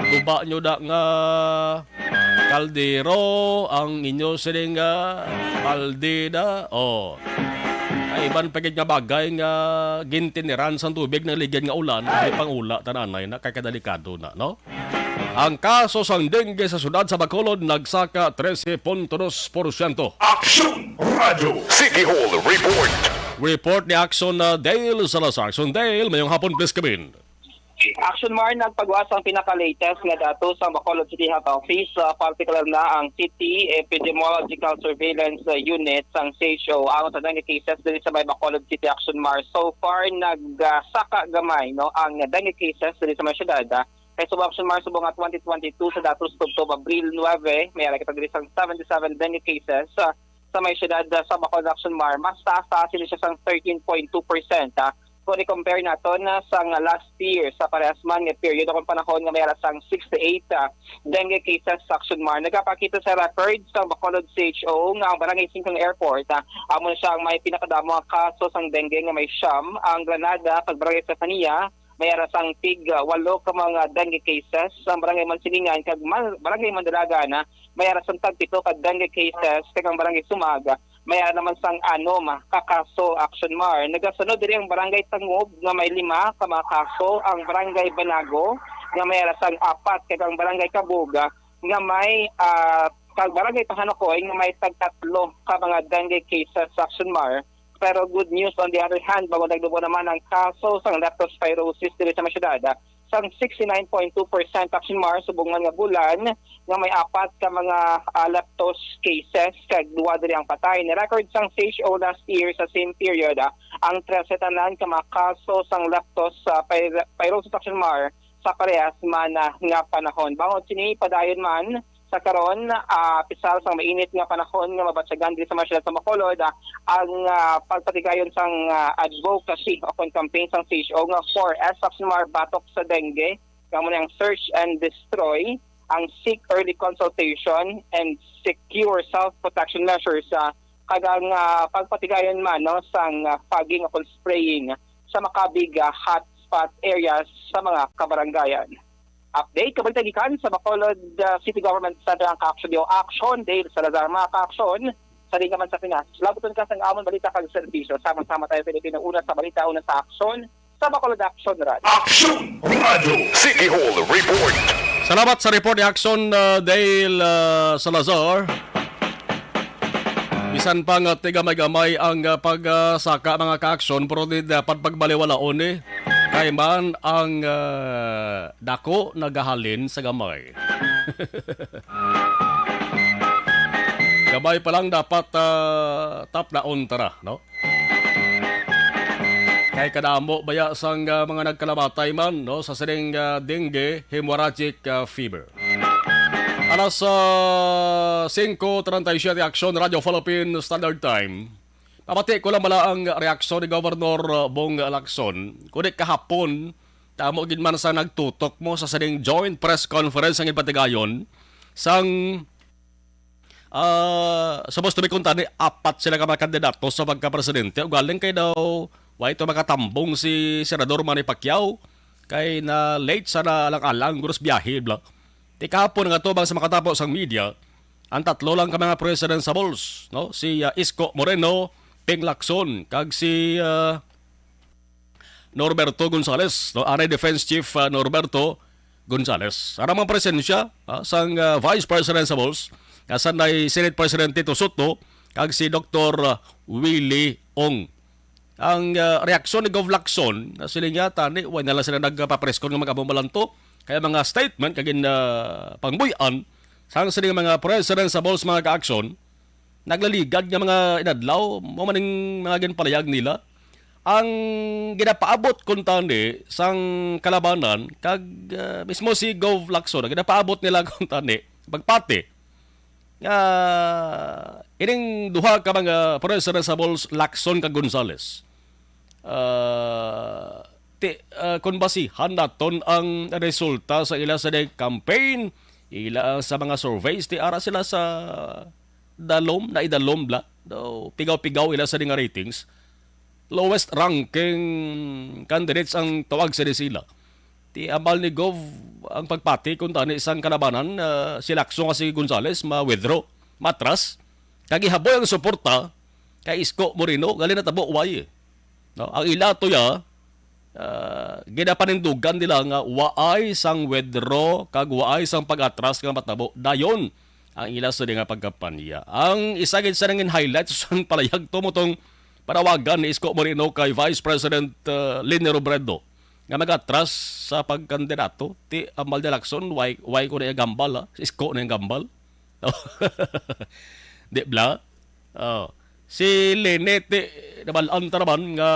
guba nyo da nga kaldero, ang inyo sining, ah, balde da. Oh. Ay, iban pa gid nga bagay nga gintiniran sang tubig ng ligid nga ulan, ay pangula ta nanay na kay kadelikado na, no? Ang kaso sang dengue sa siyudad sa Bacolod nagsaka trese punto dos porsyento. Aksyon Radyo City Hall Report. Report ni Action, uh, Dale Salazar. Action Dale, mayong hapon, please come in. Action Mar, nagpagawas ang pinaka-latest nga datos sa Bacolod City Health Office, uh, partikular na ang City Epidemiological Surveillance, uh, Unit sang C H O. Ang sa dengue cases diri sa may Bacolod City, Action Mar, so far nagsaka gamay, no, ang dengue cases diri sa may syudad, ah. Kay subong, Action Mar, subong nga twenty twenty-two, sa datos tubtob Abril nuebe, may ara kita diri sang seventy-seven dengue cases, ah, sa may syudad, ah, sa Bacolod, Action Mar. Mas taas-taas ini siya sang thirteen point two percent, ah, kung i-compare naton, ah, sang last year sa parehas man nga period o kung panahon nga may ara sang sixty-eight, ah, dengue cases sa Action Mar. Nagapakita sa record sa Bacolod C H O nga ang Barangay Singkang Airport, ah, amo na siya ang may pinakadamo nga kaso sang dengue nga may siyam, ang Granada kag Barangay Estefania may ara sang tig, ah, walo ka mga dengue cases sa Barangay Mansilingan kag Man-, Barangay Mandalagan, ah, may ara sang tagpito ka dengue cases, kag ang Barangay Sumag, ah, may ara naman sang anom, ah, ka kaso. Action Mar. Nagasunod diri ang Barangay Tangub nga may lima ka mga kaso, ang Barangay Banago nga may ara sang apat, kag ang Barangay Kabug, ah, nga may, ah, kag Barangay Pahanukoy nga may tagtatlo ka mga dengue cases. Action Mar. Pero good news on the other hand, bangod nagdubo naman ang kaso sang leptospirosis diri sa mga syudad. Sang sixty-nine point two percent, Action Mar, subong man nga bulan nga may apat ka mga, ah, leptos cases kag duwa diri ang patay. Ni-record sang C H O last year sa same period, ah, ang trese tanan ka mga kaso sang leptos, ah, pir-, pirosis, Action Mar, sa parehas man, ah, nga panahon. Bangod sini, padayon man sa karon, ah, pisal sang mainit nga panahon nga mabatyagan diri sa mga syudad sa Bacolod, ah, ang, ah, pagpatigayon sang, ah, advocacy o kon campaign sang C H O nga four S, Action Mar, batok sa dengue, kamo ang search and destroy, ang seek early consultation and secure self-protection measures, ah, kag ang, ah, pagpatigayon man, no, sang, ah, fogging o spraying sa makabig, ah, hotspot areas sa mga kabarangayan. Update, kabalita gikan sa Bacolod, ah, City Government Center ang Ka-Aksyon Deo Action, Dale Salazar, mga Ka-Aksyon, sa Liga man sa Pinas. Labuton ka sang amon balita kag serbisyo. Sama-sama tayo, Pilipino, una sa balita, una sa aksyon, sa Bacolod Action Radio. Action Radio. City Hall Report. Salamat sa report ni Action, ah, Dale, ah, Salazar. Bisan pa nga tigamay-gamay ang, ah, pag, ah, saka, mga ka-aksyon, pero di dapat pagbaliwalaon ni. Kay man ang, ah, dako nagahalin sa gamay. Gamay pa lang dapat, ah, tapdaon ta na, no? Kay kadamo baya sang, ah, mga nagkalamatay man, no, sa sining, ah, dengue hemorrhagic, ah, fever. Alas, ah, singko treinta y siete, Action Radio Philippine Standard Time. Pamati ko lang bala ang reaksyon ni Governor, ah, Bong Lacson. Kundi kahapon, tamo gid man sa nagtutok mo sa sining joint press conference ang ipatigayon sang, ah, supposed to be, kuntani, apat sila ka mga kandidato sa pagkapresidente. Ugaling kay daw, wa ito makatambong si Senador Manny Pacquiao, kay na late sa na alang-alang, guros biyahe, bla. Ti kahapon nga tubang sa makatapo sang media, ang tatlo lang ka mga presidentiables, no? Si, ah, Isko Moreno, Ping Lacson, kag si, ah, Norberto Gonzales, no? Anay Defense Chief, ah, Norberto Gonzales. Ang mga presensya, ah, sang, ah, Vice Presidentiables, nga sanday Senate President Tito Soto, kag si Doktor, ah, Willie Ong. Ang, ah, reaksyon ni Gov Lacson, na sila nga, tani, way na lang sila nagpapreskon nga mag-amo malanto. Kaya mga statement, kagin, ah, pangbuy-an, sang sila nga mga presidentiables, mga ka-aksyon, naglaligad nga mga inadlaw, mo maning mga ginpalayag nila. Ang ginapaabot, kuntani, sang kalabanan, kag, ah, mismo si Gov Lacson, ang ginapaabot nila, kuntani, pagpati, nga ining duha ka mga presidentiables, Lacson kag Gonzales, ah, ti-, ah, kung basihan naton ang resulta sa ila sa campaign, ila sa mga surveys, ti ara sila sa dalom, naidalom bla. Daw pigaw-pigaw ila sa nga ratings. Lowest ranking candidates ang tawag sa sila. Ti ambal ni Gov ang pagpati, kuntani, sang kalabanan, ah, si Lacson nga si Gonzales ma-withdraw, matras. Kag ihaboy ang suporta kay Isko Moreno, gali natabo way. No? Ang ila to ya, ah, ginapanindugan nila nga waay sang withdraw kag waay sang pag-atras nga matabo. Dayon ang ila sa nga pagkampanya. Ang isa gid sa nangin highlight sa palayag to mo tong panawagan ni Isko Moreno kay Vice President, ah, Leni Robredo nga mag-atras sa pagkandidato. Ti ambal ni Lacson, why, why ko na gambal, ha? Si Isko na yung gambal. Di bla? Oh. Si Leni, ti, nabal-an ta naman nga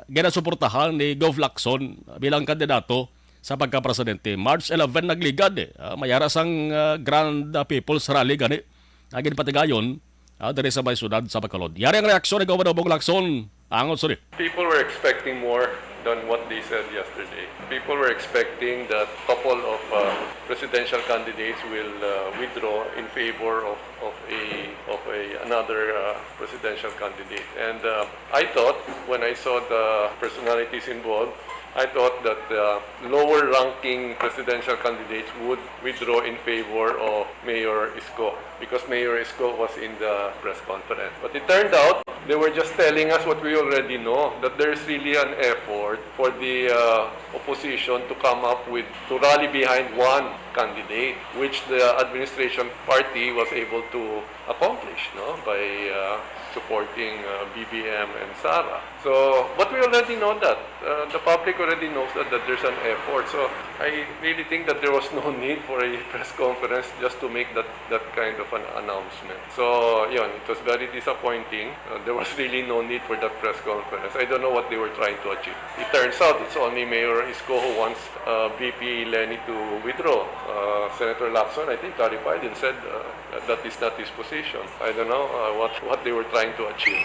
ginasuportahan ni Gov Lacson bilang kandidato sa pagkapresidente. March eleven nagligad, eh. Ah, may ara sang, ah, Grand, ah, People's Rally gani. Nga ginpatigayon, ah, diri sa may siyudad sa Bacolod. Yari ang reaksyon ni Governor Bong Lacson. Angot, sorry. People were expecting more than what they said yesterday. People were expecting that couple of, uh, presidential candidates will, uh, withdraw in favor of, of a, of a, another, uh, presidential candidate. And, uh, I thought when I saw the personalities involved, I thought that uh, lower ranking presidential candidates would withdraw in favor of Mayor Isko because Mayor Isko was in the press conference. But it turned out they were just telling us what we already know, that there's really an effort for the uh, opposition to come up with, to rally behind one candidate, which the administration party was able to accomplish, no, by uh, supporting uh, B B M and Sara. So, but we already know that. Uh, the public already knows that, that there's an effort. So, I really think that there was no need for a press conference just to make that, that kind of an announcement. So, yun, it was very disappointing. Uh, there was really no need for that press conference. I don't know what they were trying to achieve. It turns out it's only Mayor Isko who wants uh, V P Leni to withdraw. Uh, Senator Lacson, I think, clarified and said uh, that is not his position. I don't know uh, what, what they were trying to achieve.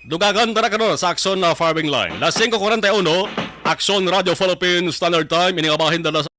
Dugangan ta na karon sa Aksyon na Firing Line. Las singko kuwarenta y uno, Aksyon Radio Philippines Standard Time, ini nga bahin dala sa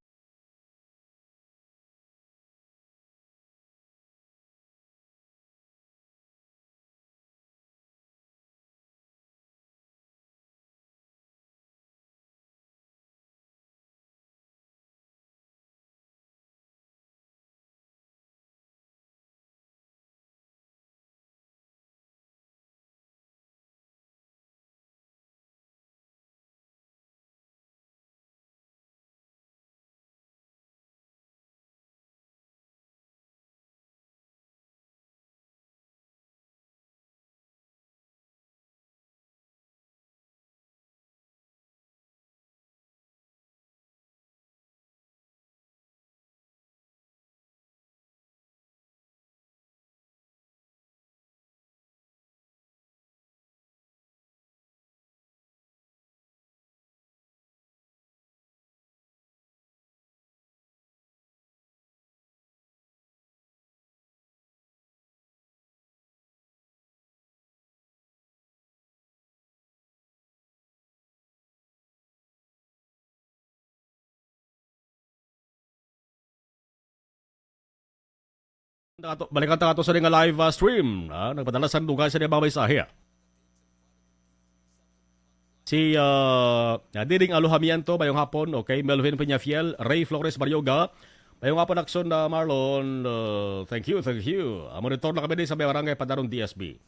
Balikan ta ato sa nga live uh, stream. Uh, nagpadala sa dugay sa mga mensahe. Si uh, Diding Aluhamiento, mayong hapon. Okay, Melvin Peñafiel, Ray Flores Barioga. Mayong hapon, Aksyon na Marlon. Uh, thank you, thank you. Uh, monitor na kami din sa may barangay Padaron D S B.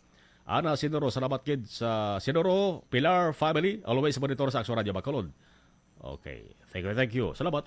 Ana Sinoro, salamat gid sa Sinoro, Pilar family, always monitor sa Aksyon Radio Bacolod. Okay. Thank you, thank you. Salamat.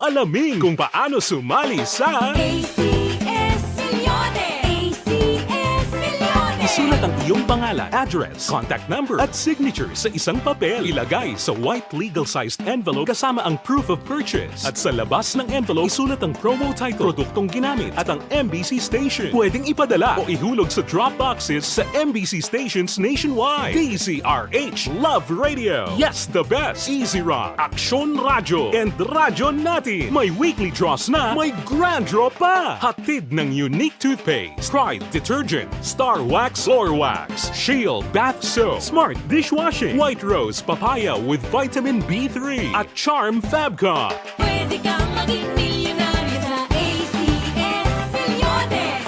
Alamin kung paano sumali sa A C S Millones! A C S Millones! Isulat ang iyong pangalan, address, contact number, at signature sa isang papel. Ilagay sa white legal-sized envelope kasama ang proof of purchase. At sa labas ng envelope, isulat ang promo title, produktong ginamit, at ang M B C station. Pwedeng ipadala o ihulog sa drop boxes sa M B C stations nationwide. D Z R H Love Radio. Yes, the best. Easy Rock, Aksyon Radyo, and Radyo Natin. May weekly draws na, may grand draw pa. Hatid ng Unique Toothpaste, Pride Detergent, Star Wax Floor Wax, Shield Bath Soap, Smart Dishwashing, White Rose Papaya with Vitamin B three, at Charm Fabcon. Pwede kang maging milyonaryo sa A C S Milyones.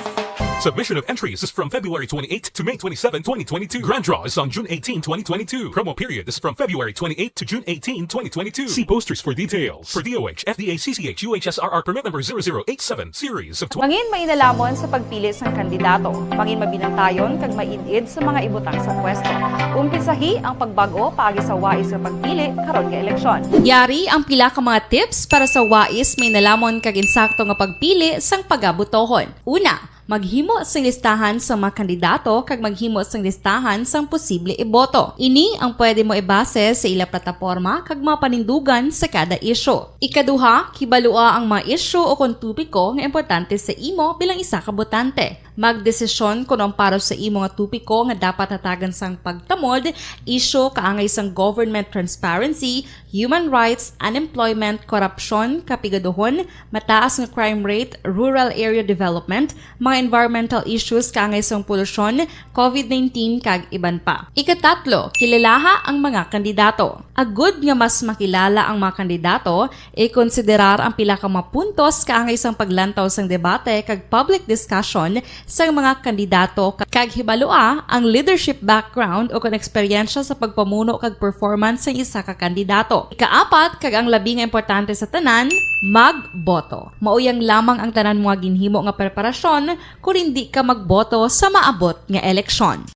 Submission of entries is from February twenty-eighth to May twenty-seven, twenty twenty-two. Grand draw is on June eighteen, twenty twenty-two. Promo period is from February twenty-eighth to June eighteen, twenty twenty-two. See posters for details. For D O H, F D A, C C H, U H S R R permit number zero zero eight seven, series of twenty. Mangin mainalamon sa pagpili sang kandidato. Mangin mabinantayon kag maid-id sa mga ibutang sa pwesto. Umpisahi ang pagbag-o paagi sa wais nga pagpili karon nga eleksyon. Yari ang pila ka mga tips para sa wais, mainalamon kag insakto nga pagpili sang pagabotohon. Una, maghimo sing listahan sa mga kandidato kag maghimo sing listahan sang posible iboto. Ini ang pwede mo ibase sa ila plataporma kag mga panindugan sa kada isyu. Ikaduha, kibalua ang mga isyu o kon topiko nga importante sa imo bilang isa ka botante. Magdesisyon kon ang para sa imo nga topiko nga dapat hatagan sang pagtamod, isyu kaangay sang government transparency, human rights, unemployment, korupsyon, kapigaduhon, mataas nga crime rate, rural area development, mga environmental issues kaangay sang polusyon, covid nineteen, kag iban pa. Ikatatlo, kilalaha ang mga kandidato. Agud nga mas makilala ang mga kandidato, ikonsiderar ang pila ka mga puntos kaangay sang paglantaw sang debate kag public discussion sang mga kandidato, kag hibalua ang leadership background o kon eksperyensya sa pagpamuno kag performance sang isa ka kandidato. Ikaapat, kag ang labi nga importante sa tanan, magboto. Mauyang lamang ang tanan mo nga ginhimo nga preparasyon kon indi ka magboto sa maabot nga eleksyon.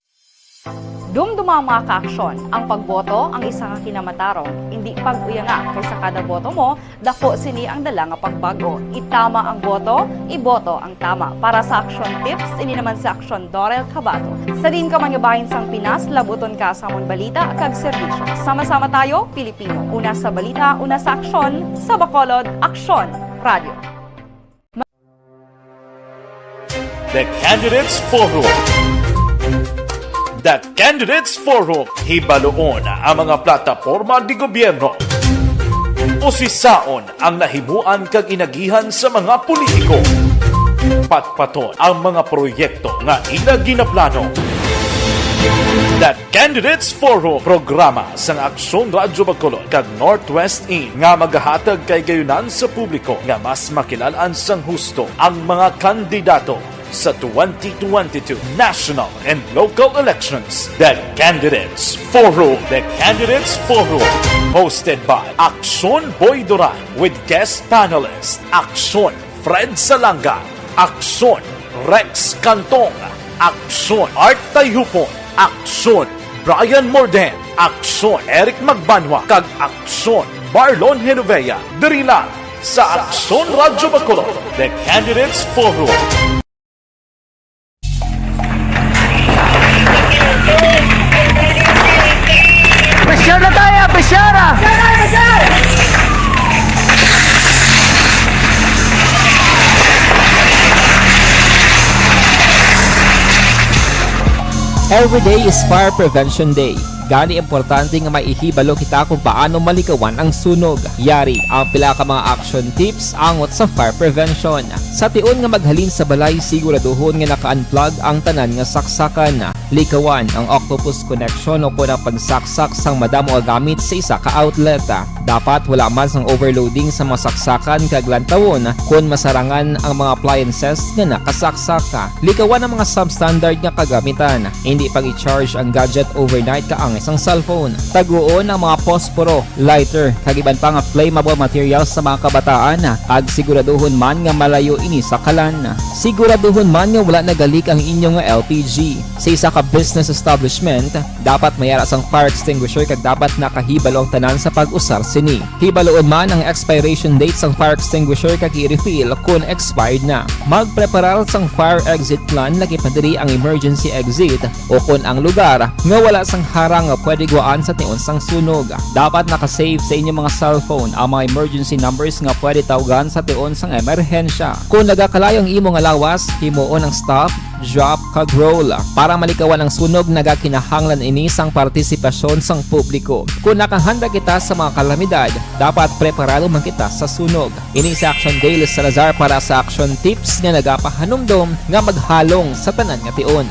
Dumduma, mga kaaksyon, ang pagboto ang isa ka kinamatarong, indi pag-uyanga, kay sa kada boto mo, dako sini ang dala nga pagbag-o. Itama ang boto, iboto ang tama. Para sa Aksyon Tips, ini naman si Aksyon Dorel Cabato. Sa diin ka man nga bahin sang Pinas, labuton ka sa amon balita kag serbisyo. Sama-sama tayo, Pilipino. Una sa balita, una sa aksyon, sa Bacolod, Aksyon Radio. The Candidates Forum. The Candidates Forum. Hibaluon ang mga plataporma di gobyerno. Usisaon ang nahimuan kag inagihan sa mga politiko. Patpaton ang mga proyekto nga ila ginaplano. The Candidates Forum, programa sang Aksyon Radyo Bacolod kag Northwest In nga magahatag kahigayonan sa publiko nga mas makilal-an sang husto ang mga kandidato sa twenty twenty-two national and local elections. The Candidates Forum. The Candidates Forum, hosted by Aksyon Boy Duran with guest panelist Aksyon Fred Salanga, Aksyon Rex Cantong, Aksyon Art Tayhupon, Aksyon Brian Morden, Aksyon Eric Magbanwa, kag Aksyon Marlon Genovea. Diri lang sa Aksyon Radyo Bacolod, The Candidates Forum. Pressure na tayo, pressure ah! Every day is Fire Prevention Day. Gani, importante nga may ihibalo kita kung paano malikawan ang sunog. Yari ang pila ka mga action tips angot sa fire prevention. Sa tion nga maghalin sa balay, siguraduhon nga naka-unplug ang tanan nga saksakan. Likawan ang octopus connection o kon ang pagsaksak sang madamo nga gamit sa isa ka outlet. Dapat wala man sang overloading sa mga saksakan kag lantawon kon masarangan ang mga appliances nga nakasaksak. Likawan ang mga substandard nga kagamitan. Indi pag-i-charge ang gadget overnight kaangay sang cellphone. Taguon ang mga posporo, lighter, kag iban pa nga flammable materials sa mga kabataan, kag siguraduhon man nga malayo ini sa kalan. Siguraduhon man nga wala nagalik ang inyo nga L P G. Sa isa ka business establishment, dapat may ara sang fire extinguisher kag dapat nakahibalo ang tanan sa pag-usar sini. Hibaluon man ang expiration date sang fire extinguisher kag i-refill kon expired na. Magpreparar sang fire exit plan, lakip na diri ang emergency exit o kon ang lugar nga wala sang harang nga pwede gwaan sa tion sang sunog. Dapat naka-save sa inyo mga cellphone ang mga emergency numbers nga pwede tawgan sa tion sang emerhensya. Kon nagakalayo ang imo nga lawas, himuon ang stop, drop, kag roll. Para malikawan ang sunog, nagakinahanglan ini sang partisipasyon sang publiko. Kon nakahanda kita sa mga kalamidad, dapat preparado man kita sa sunog. Ini si Action Dale Salazar para sa Action Tips nga nagapahanumdom nga maghalong sa tanan nga tion.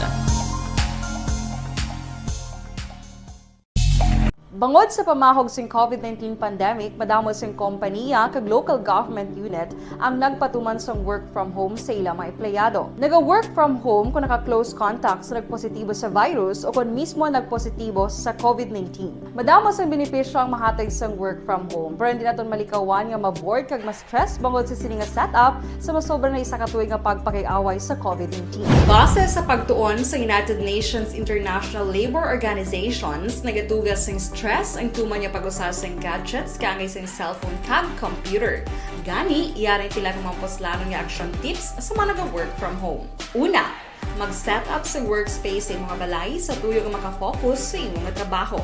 Bangod sa pamahog sing COVID nineteen pandemic, madamo sing kompaniya kag local government unit ang nagpatuman sang work from home sa ila mga empleyado. Naga-work from home kon naka-close contact sa nagpositibo sa virus o kon mismo nagpositibo sa COVID nineteen. Madamo sang benepisyo ang mahatag sang work from home, pero hindi naton malikawan nga ma-bored kag ma-stress bangod sa sini nga setup sa masobra na isa ka tuig nga pagpakig-away sa COVID nineteen. Base sa pagtuon sa United Nations International Labour Organizations, nagatugas sing stress ang tuman nga pag-usa sing gadgets kaangay sing cellphone kag computer. Gani, yari sila nga mga puslanon nga action tips sa mga naga-work from home. Una, mag-set up sa workspace sa imong balay sa tuyo nga makafocus sa imong trabaho.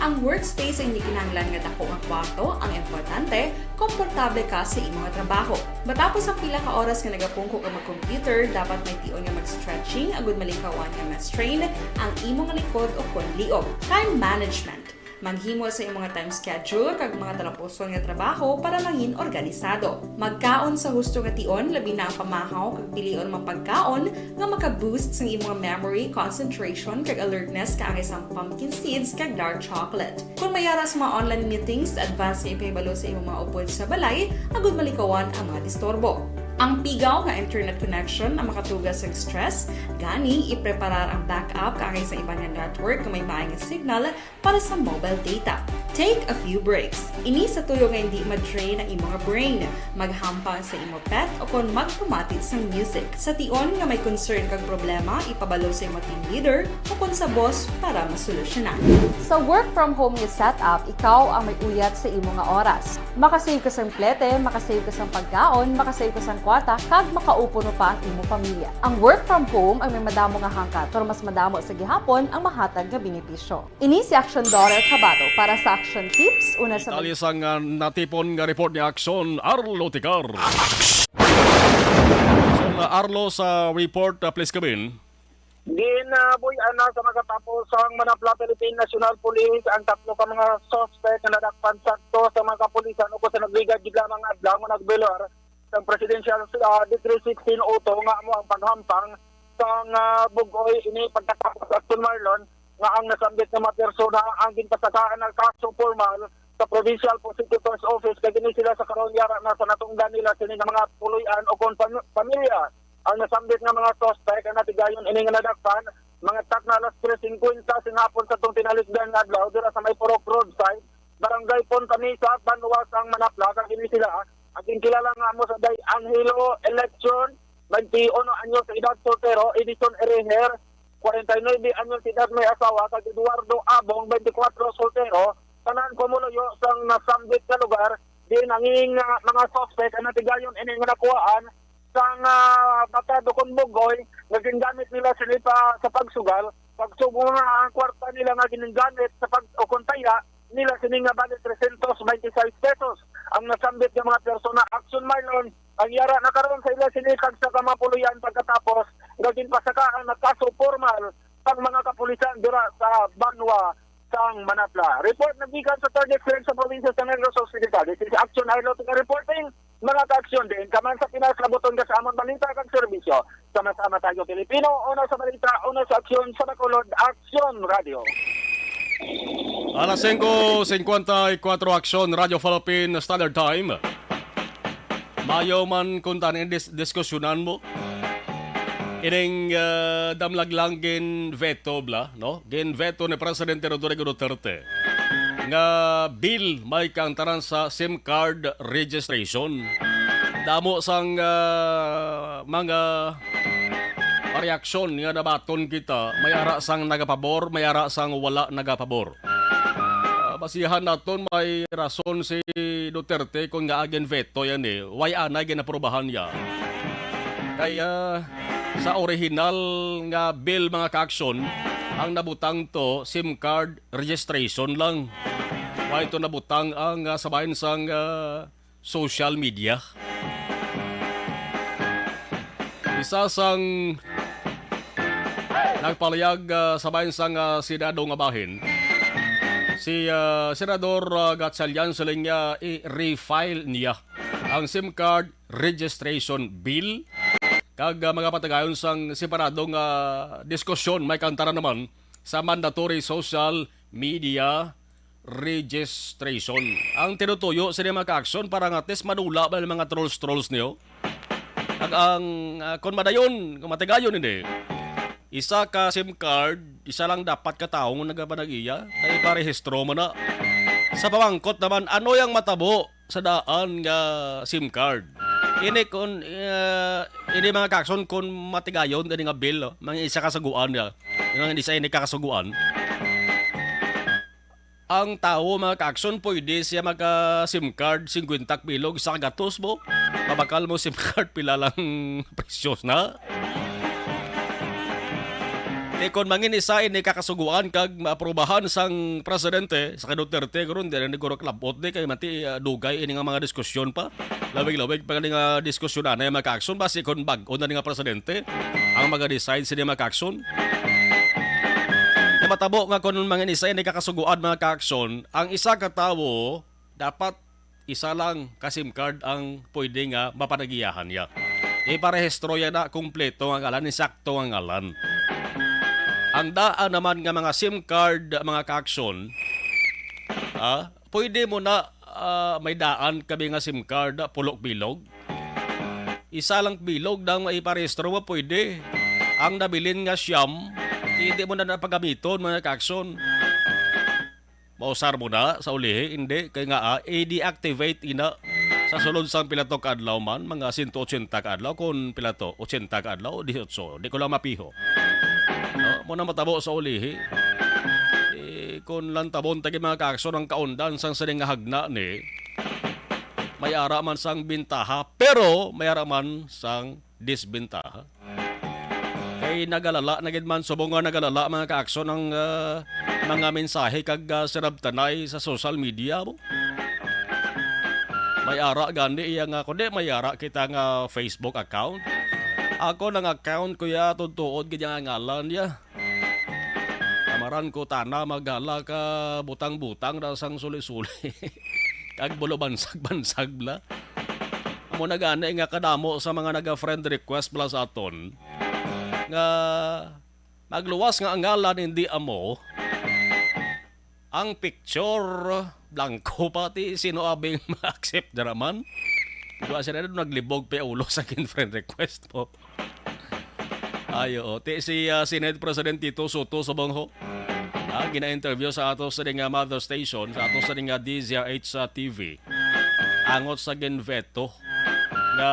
Ang workspace ay hindi kinahanglan nga dako nga kwarto. Ang importante, komportable ka sa imong trabaho. Matapos ang pila ka oras nga nagapungko ka mag-computer, dapat may tion nga mag-stretching agud malikawan nga ma-strain ang imong likod o kon liog. Time management. Maghimo sa imong mga time schedule kag mga talapuson nga trabaho para mangin organisado. Magkaon sa husto nga tion, labi na ang pamahaw kag pilion mga pagkaon nga maka-boost sa imong memory, concentration, kag alertness, kaangay sang pumpkin seeds kag dark chocolate. Kung may ara sa mga online meetings, advance nga ipahibalo sa imong mga upod sa balay agud malikawan ang mga disturbo. Ang pigaw nga internet connection ang makatugas sa stress, gani ipreparar ang backup kaangay sa iban nga network nga may maay nga signal para sa mobile data. Take a few breaks. Ini sa tuyo nga hindi ma-drain ang imo nga brain. Maghampang sa imo pet o kon magpamati sang music. Sa tion nga may concern kag problema, ipabalo sa imo team leader o kon sa boss para masolusyonan. Sa work from home nga setup, ikaw ang may uyat sa imo nga oras. Makasave ka sang plete, makasave ka sang pagkaon, makasave ka sang kwarta, kag makaupo pa ang imo pamilya. Ang work from home ang may madamo nga hangkat, pero mas madamo sa gihapon ang mahatag nga benepisyo. Ini si Action Daughter Kabato para sa Action Tips. Una sa Detalye sang, ah, natipon nga report ni Action Arlo Tikar. So, ah, Arlo, sa report, ah, please come in. Ginabuy-an na sa makatapos sang Manapla Philippine National Police ang tatlo ka mga suspect nga nadakpan sakto sa mga kapulisan ukon sa nagligad gid lamang nga adlaw nga nagbilar sang Presidential, ah, Decree sixteen oh two nga amo ang paghampang sang, ah, bug-oy ini pagkatapos sa aksyon, Marlon, nga ang nasambit nga mga persona ang ginpasakaan nga kaso formal sa Provincial Prosecutor's Office, kag ini sila sa karon yara na sa natungdan nila sini nga mga puloy-an o kon pam-, pamilya. Ang nasambit nga mga suspect ang natigayon ini nga nadakpan mga takna alas tres singkwenta sing hapon sa tong tinalikdan nga adlaw dira sa may Purok roadside, Barangay Punta Mesa, banwa sang Manapla, kag ini sila ang ginkilala nga amo sa day Angelo Election, twenty-one anyos sa edad, soltero, Edison Ereher, forty-nine anyos sa edad, may asawa, kag Eduardo Abong, twenty-four, soltero, tanan pumuluyo sang nasambit nga lugar. Diin ang ing, ah, mga suspect ang natigayon ini nga nakuhaan sang, ah, batad o kon bug-oy nga gingamit nila sini pa sa pagsugal, pagsubo nga ang kwarta nila nga gingamit sa pag-, o kon taya nila sini nga bali trescientos veintiseis pesos. Ang nasambit nga mga persona, Action, Marlon, ang yara na karon sa ila sini kag sa kamapuloyan pagkatapos nga ginpasakaan na kaso formal sang mga kapulisan dira sa banwa sang Manapla. Report naggikan sa third District sa probinsya sa Negros Occidental. This is Action Arlo Tikar reporting. Mga ka-aksyon, diin ka man sa Pinas, labuton ka sa amon balita kag serbisyo. Sama-sama tayo, Pilipino, una sa balita, una sa aksyon, sa Bacolod, Aksyon Radio. Alas singko singkwenta y kuwatro, Aksyon Radio Philippine Standard Time. Mayo man kung tanin dis-, diskusyonan mo. Ining, ah, damlag lang gin-veto bala, no? Gin-veto ni Presidente Rodrigo Duterte nga bill may kaangtaran sa SIM card registration. Damo sang, ah, mga reaksyon nga nabaton kita, may ara sang nagapabor, may ara sang wala nagapabor. Ah, basihan naton may rason si Duterte kung ngaa gin-veto yan eh. Why anay ginaprobahan niya? Kaya sa orihinal nga bill, mga ka-aksyon, ang nabutang to SIM card registration lang. Why to nabutang ang, ah, sa bahin sang, ah, social media? Isa sang nagpalihog, ah, sa bahin sang, ah, Senado nga bahin, si, ah, Senador, ah, Gatchalian, siling niya i-refile niya ang SIM card registration bill. Kag, ah, magapatigayon sang separado nga diskusyon may kaangtaran naman sa mandatory social media registration. Ang tinutuyo sini, mga ka-aksyon, para nga at least madula ba ang mga trolls-trolls niyo? Kag ang, ah, kung madayon, kung matigayon ini, isa ka SIM card, isa lang dapat ka tawo nga nagapanag-iya, kay iparehistro mo na. Sa pamangkot naman, ano yang matabo sa daan nga SIM card? Ini kun, ah, ini, mga ka-aksyon, kun matigayon ini nga bill, oh, mga isa ka suguan niya. Yung isa ini ka kasuguan. Ang tawo, mga ka-aksyon, pwede siya maka-SIM card, singkwenta ka bilog, isa ka gatos mo. Mabakal mo SIM card, pila lang presyo na. Kay kon mangin isa ini kakasuguan kag maaprubahan sang presidente, sa kay Duterte, guro, hindi na guro kalabot ni, kay mati, ah, dugay ini nga mga diskusyon pa. Lawig-lawig pa nga diskusyon na, mga ka-aksyon, basi kon bag-o na ni nga presidente ang maga-decide sini, mga ka-aksyon. Kay matabo nga kon mangin isa ini kakasuguan, mga ka-aksyon, ang isa ka tawo dapat isa lang ka SIM card ang pwede nga mapanagiyahan niya. Iparehistro ya na kompleto nga ngalan, insakto nga ngalan. Ang daan naman nga mga SIM card, mga ka-aksyon, ah, pwede mo na, ah, may daan kami nga SIM card, ah, pulok bilog. Isa lang bilog nang maiparehistro mo, pwede. Ang nabilin nga siyam, hindi mo na napagamiton, mga ka-aksyon. Mausar mo na sa ulihi, hindi. Kay nga, ah, i-deactivate ina sa sulod sang pila to ka adlaw man, mga sento ochenta ka adlaw, kung pila to, ochenta ka adlaw, dieciocho. Di ko lang mapiho. No? Mo na matabo sa ulihi. Eh, kung lang tabon tagi, mga ka-aksyon, ang kaundan sang sining nga hagna ni, may ara man sang bintaha, pero may ara man sang disbintaha. Kay nagalala na gid man, subong nga nagalala, mga ka-aksyon, ang, ah, mga mensahe kag, ah, sinabtanay sa social media mo. May ara gani iya nga, kundi may ara kita nga Facebook account. Ako nang account ko ya, tutuod gid ang ngalan niya. Amaran ko tana magala ka butang-butang na sang suli-suli. Kag bulo bansag-bansag bla. Amo na gani nga kadamo sa mga naga-friend request bla sa aton nga magluwas nga ang ngalan hindi amo, ang picture blanco, pati sino abing ma-accept dira man. Diba sila na naglibog pa ulo sa kin friend request mo? Ay, oo. Ti si, ah, Senate President Tito Sotto sa Bongho, ah, gina-interview sa ato sa nga mother station, sa ato sa nga D Z R H sa T V. Angot sa ginveto nga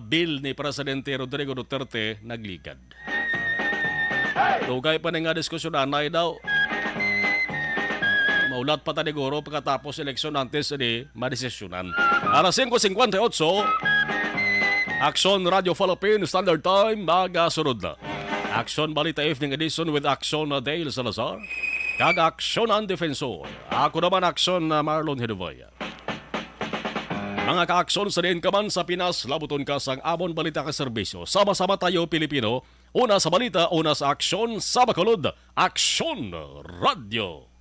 bill ni Presidente Rodrigo Duterte nagligad. Dugay pa ni nga diskusyon anay daw. Maulat pa ta ni guro pagkatapos eleksyon antes ni madesisyonan. Alas singko singkwenta y otso, Aksyon Radio Philippine Standard Time, magasunod na. Aksyon Balita Evening Edition with Aksyon Dale Salazar kag Aksyon ang Defensor. Ako naman, Aksyon Marlon Hiduboy. Mga ka-aksyon, sa diin ka man sa Pinas, labuton ka sang amon balita kag serbisyo. Sama-sama tayo, Pilipino. Una sa balita, una sa aksyon, sa Bacolod, Aksyon Radio.